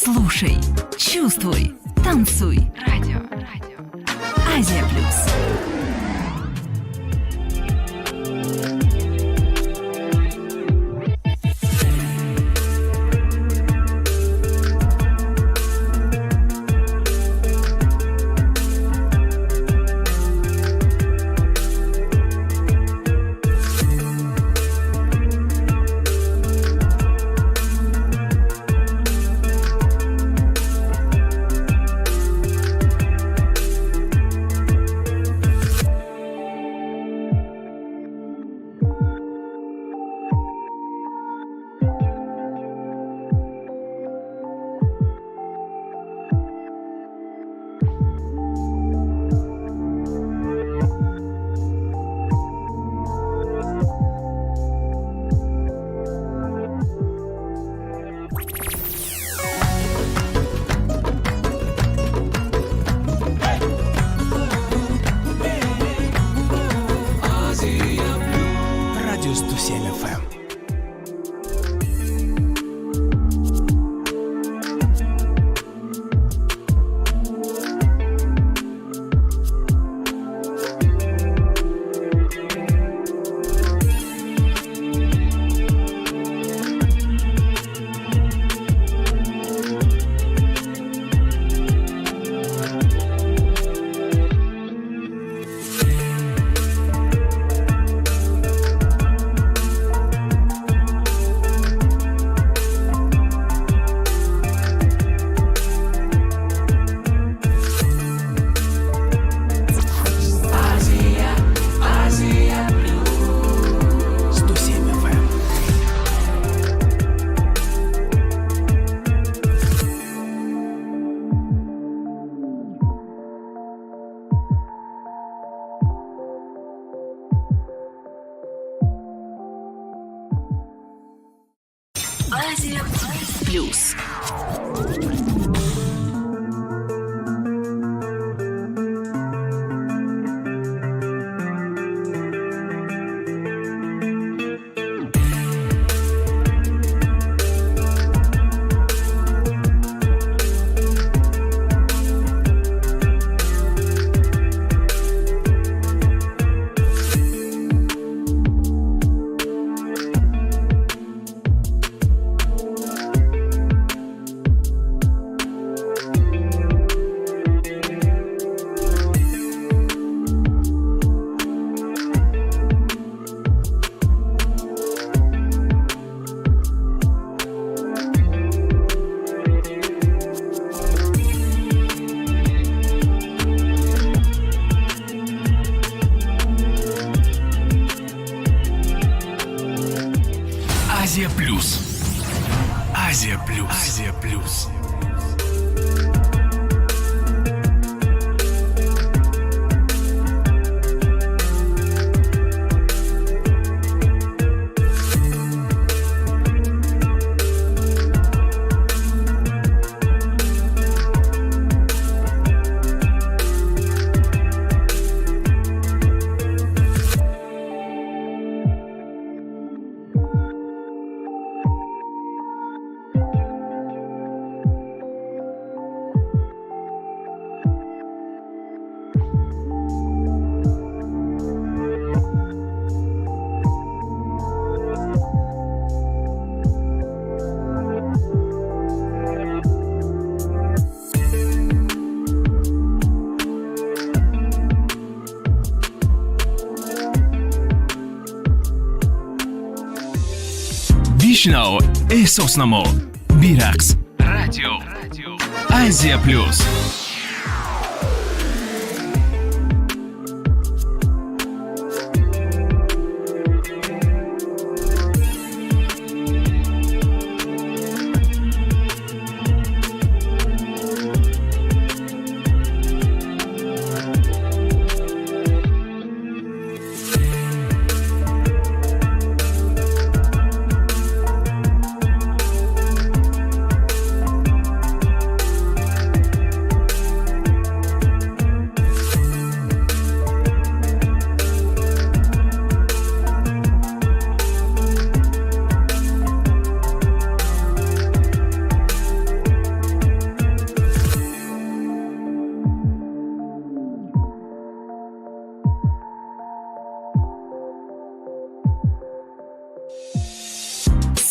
Слушай, чувствуй, танцуй. Радио. Радио. Азия Плюс. Радио 107 FM. Азия Плюс 107 FM. Азия Плюс. Азия Плюс. Азия Плюс. Азия Плюс. Бишнав, эҳсос намо, бирақс. Радио Азия Плюс.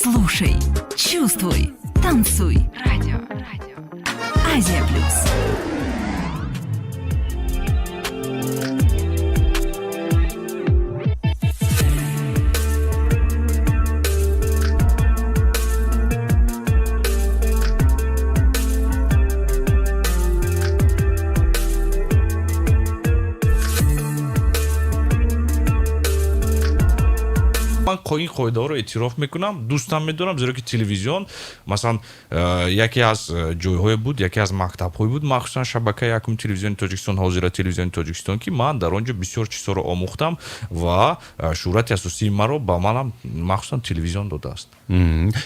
Слушай, чувствуй, танцуй. Радио. Радио. Азия Плюс. Ман ин қоидаҳоро эътироф мекунам, дӯстам медорам, зеро ки телевизион, масалан, яке аз ҷойҳое буд, яке аз мактабҳое буд, махсусан шабакаи якум телевизиони Тоҷикистон, ҳозира телевизиони Тоҷикистон, ки ман дар он ҷо бисёр чизҳоро омӯхтам ва шӯҳрати асосии маро ба манам махсусан телевизион додааст.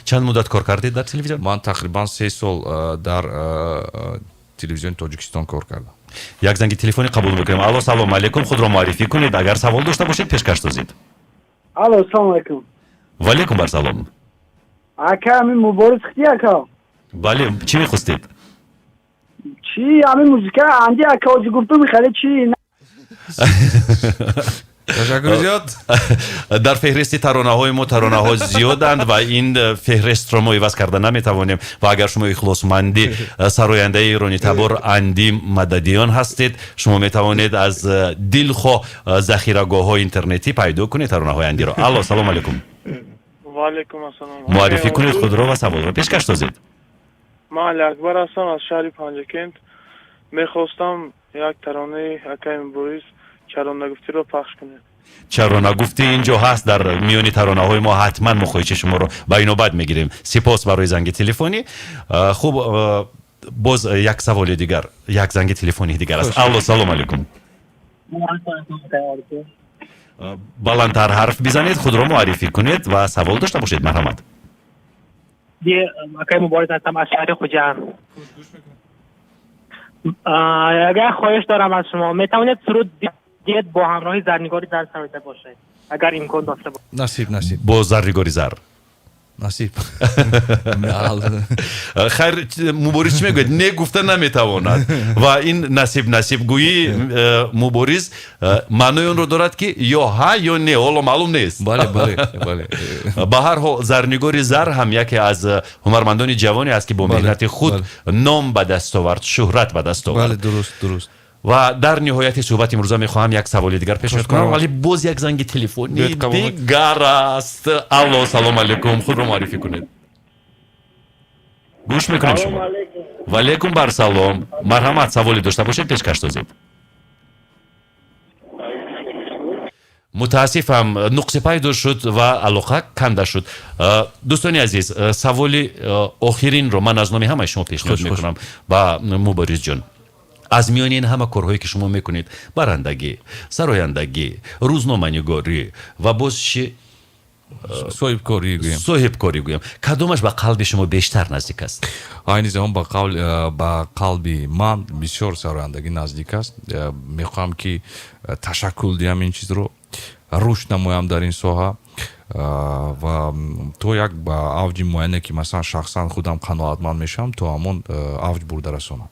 Чанд муддат кор кардед дар телевизион? Ман тақрибан 3 сол дар телевизиони Тоҷикистон кор кардам. Як занги телефонӣ қабул мекунем. Алло, салом алейкум, худро муаррифӣ кунед, агар савол дошта бошед, пешкаш созед. Алло, салом алейкум. Валейкум барсалом. Ака, ҳамин Мубориз хити, ака? Бале, чӣ мехостед? Чӣ, ҳамин музыка анди, ака, ози гуфтум, хеле чӣ. Ташаккур зиёд. Дар феҳристи таронаҳои мо таронаҳо зиёданд ва ин феҳристро мо иваз карда наметавонем. Ва агар шумо ихлосманди сарояндаи иронитабор Анди Мададиён ҳастед, шумо метавонед аз дилхоҳ захирагоҳҳои интернетӣ пайдо кунед таронаҳои Андиро. Алло, салому алейкум. Ваалейкум ассалом. Муаррифӣ кунед худро ва саволро пешкаш созед. Ман Алиакбар ҳастам аз шаҳри Панҷакент. Мехостам як таронаи акаи Мубориз, «Чаро нагуфтиро» пахш кунед. «Чаро нагуфтӣ» инҷо ҳаст дар миёни таронаҳои мо. Ҳатман мо хоҳиши шуморо ба инобат мегирем. Сипос барои занги телефонӣ. Хуб, боз як саволи дигар, як занги телефонии дигар аст. Алло, салом алейкум. Баландтар ҳарф бизанед, худро муаррифӣ кунед ва савол дошта бошед, марҳамат. Акаи Мубориз ҳастам аз шаҳри Хуҷанд. Агар хоҳиш дорам аз шумо, метавонед суруд диет бо ҳамроҳи Зарнигори Зар сароида бошед, агар имкон дошта бошад. Насиб, насиб. Бо Зарнигори Зар. Насиб. Хайр, Мубориз чӣ мегӯяд? Не гуфта наметавонад ва ин насиб насибгӯии Мубориз маънои онро дорад, ки ё ҳа, ё не, ҳоло маълум нест. Бале, бале, бале. Ба ҳар ҳол, Зарнигори Зар ҳам яке аз ҳунармандони ҷавоне аст, ки бо меҳнати худ ном ба даст овард, шӯҳрат ба даст овард. Бале, дуруст, дуруст. Ва дар ниҳояти суҳбати имрӯза мехоҳам як саволи дигар пешниҳод кунам, вале боз як занги телефонии дигар аст. Алло, салом алейкум, худро муаррифӣ кунед, гӯш мекунем шумо. Ваалейкум барсалом, марҳамат, саволе дошта бошед, пешкаш созед. Мутаассифам, нуқсе пайдо шуд ва алоқа канда шуд. Дӯстони азиз, саволи охиринро ман аз номи ҳамаи шумо пешниҳод мекунам ба Муборизҷон. Аз миёни ин ҳама корҳое, ки шумо мекунед: барандагӣ, сарояндагӣ, рӯзноманигорӣ ва боз чи? Соҳибкорӣ гӯем. Соҳибкорӣ гӯем, кадомаш ба қалби шумо бештар наздик аст? Айни замон ба қалби ман бисёр сарояндагӣ наздик аст. Мехоҳам, ки ташаккул диҳам ин чизро, рушд намоям дар ин соҳа ва то як ба авҷи муайяне, ки масалан шахсан худам қаноатманд мешавам, то ҳамон авҷ бурда расонам.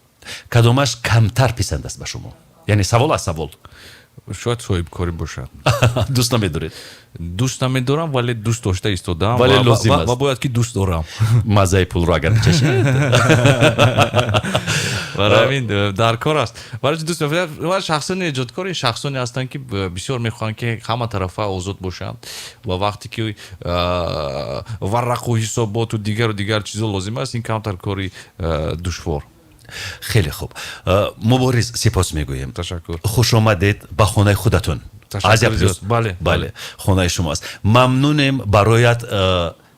Кадомаш камтар писанд аст ба шумо? Яъне савол аз савол. Шояд соҳибкорӣ бошад. Дӯст намедоред? Дӯст намедорам, вале дӯст дошта истодаам. Вале лозим аст. Ва бояд ки дӯст дорам. Маззаи пулро агар бичашед. Барои ҳамин дар кор аст. Барои дӯст, ва шахсони эҷодкор ин шахсоне ҳастанд, ки бисёр мехоҳанд, ки ҳама тарафа озод бошанд, ва вақте ки варақу ҳисоботу дигару дигар чизо лозим аст, ин камтар кори душвор. Хеле хуб, Мубориз, сипос мегӯем. Ташаккур. Хуш омадед ба хонаи худатон. Бале. Бале, хонаи шумоаст. Мамнунем. Бароят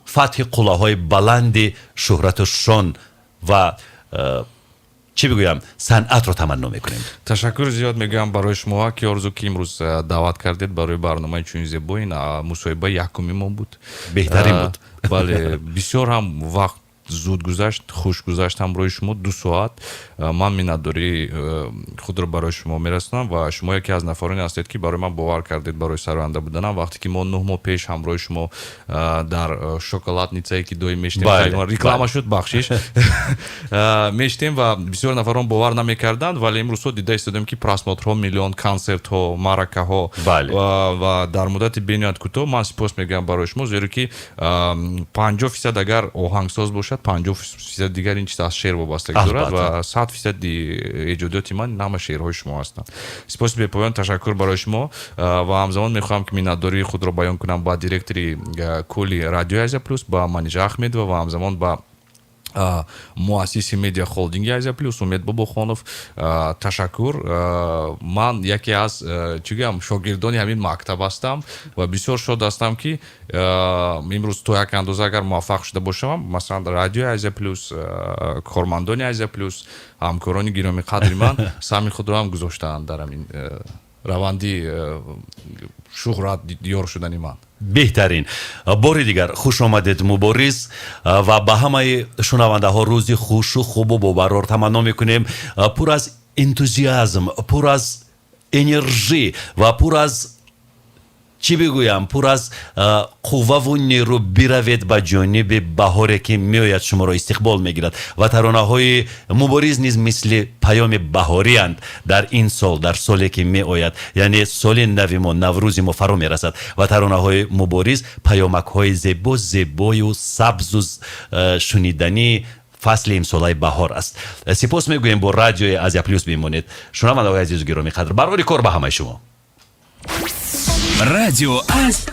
фатҳи қуллаҳои баланди шӯҳрату шон ва, чӣ бигӯям, санъатро таманно мекунем. Ташаккури зиёд мегӯям барои шумо, ки Орзу, ки имрӯз даъват кардед барои барномаи чунин зебо. Ин мусоҳибаи якуми мо буд. Беҳтарин буд. Бале, бисёр ҳам вақт зуд гузашт, хуш гузашт ҳамроҳи шумо 2 соат. Ман миннатдории худро барои шумо мерасонам, ва шумо яке аз нафароне ҳастед, ки барои ман бовар кардед барои сароянда буданам. Вақте ки мо 9 моҳ пеш ҳамроҳи шумо дар шоколадницае, ки доим мешинем, реклама шуд, бахшиш, мешинем, ва бисёр нафарон бовар намекарданд, вале имрӯзҳо дида истодем, ки просмотрҳо миллион, консертҳо, маъракаҳо ва дар муддати бениҳоят кӯтоҳ. Ман сипос мегӯям барои шумо, зеро ки 50% агар оҳангсоз бошад, 50% дигар ин чиз аз шеър вобастагӣ дорад, ва 100% эҷодиёти ман ҳама шеърҳои шумо ҳастанд. Сипоси бепоён, ташаккур барои шумо. Ва ҳамзамон мехоҳам, ки миннатдории худро баён кунам ба директори кулли радиои Азия Плюс, ба Манижа Ахмедова, ва ҳамзамон ба муассиси медиа холдинги Азия Плюс Умед Бобохонов. Ташаккур. Ман яке аз, чӣ гӯям, шогирдони ҳамин мактаб ҳастам ва бисёр шод ҳастам, ки имрӯз то як андоза агар муваффақ шуда бошам, масалан, радиои Азия Плюс, кормандони Азия Плюс, ҳамкорони гиромиқадри ман саҳми худро ҳам гузоштаанд дар ҳамин раванди шӯҳрат ёр шудани ман. Беҳтарин. Бори дигар хуш омадед, Мубориз, ва ба ҳамаи шунавандаҳо рӯзи хушу хубу бобарор таманно мекунем, пур аз энтузиазм, пур аз энержӣ ва пур аз, чӣ бигӯям, пур аз қувваву нерӯ. Биравед ба ҷониби баҳоре, ки меояд, шуморо истиқбол мегирад, ва таронаҳои Мубориз низ мисли паёми баҳорианд дар ин сол, дар соле ки меояд, яъне соли нави мо, Наврӯзи мо фаро мерасад, ва таронаҳои Мубориз паёмакҳои зебо, зебою сабзу шунидании фасли имсолаи баҳор аст. Сипос мегӯем, бо радиои Азия Плюс бимонед. Шунавандаҳои азизу гиромиқадр, барори кор ба ҳамаи шумо. Радио аз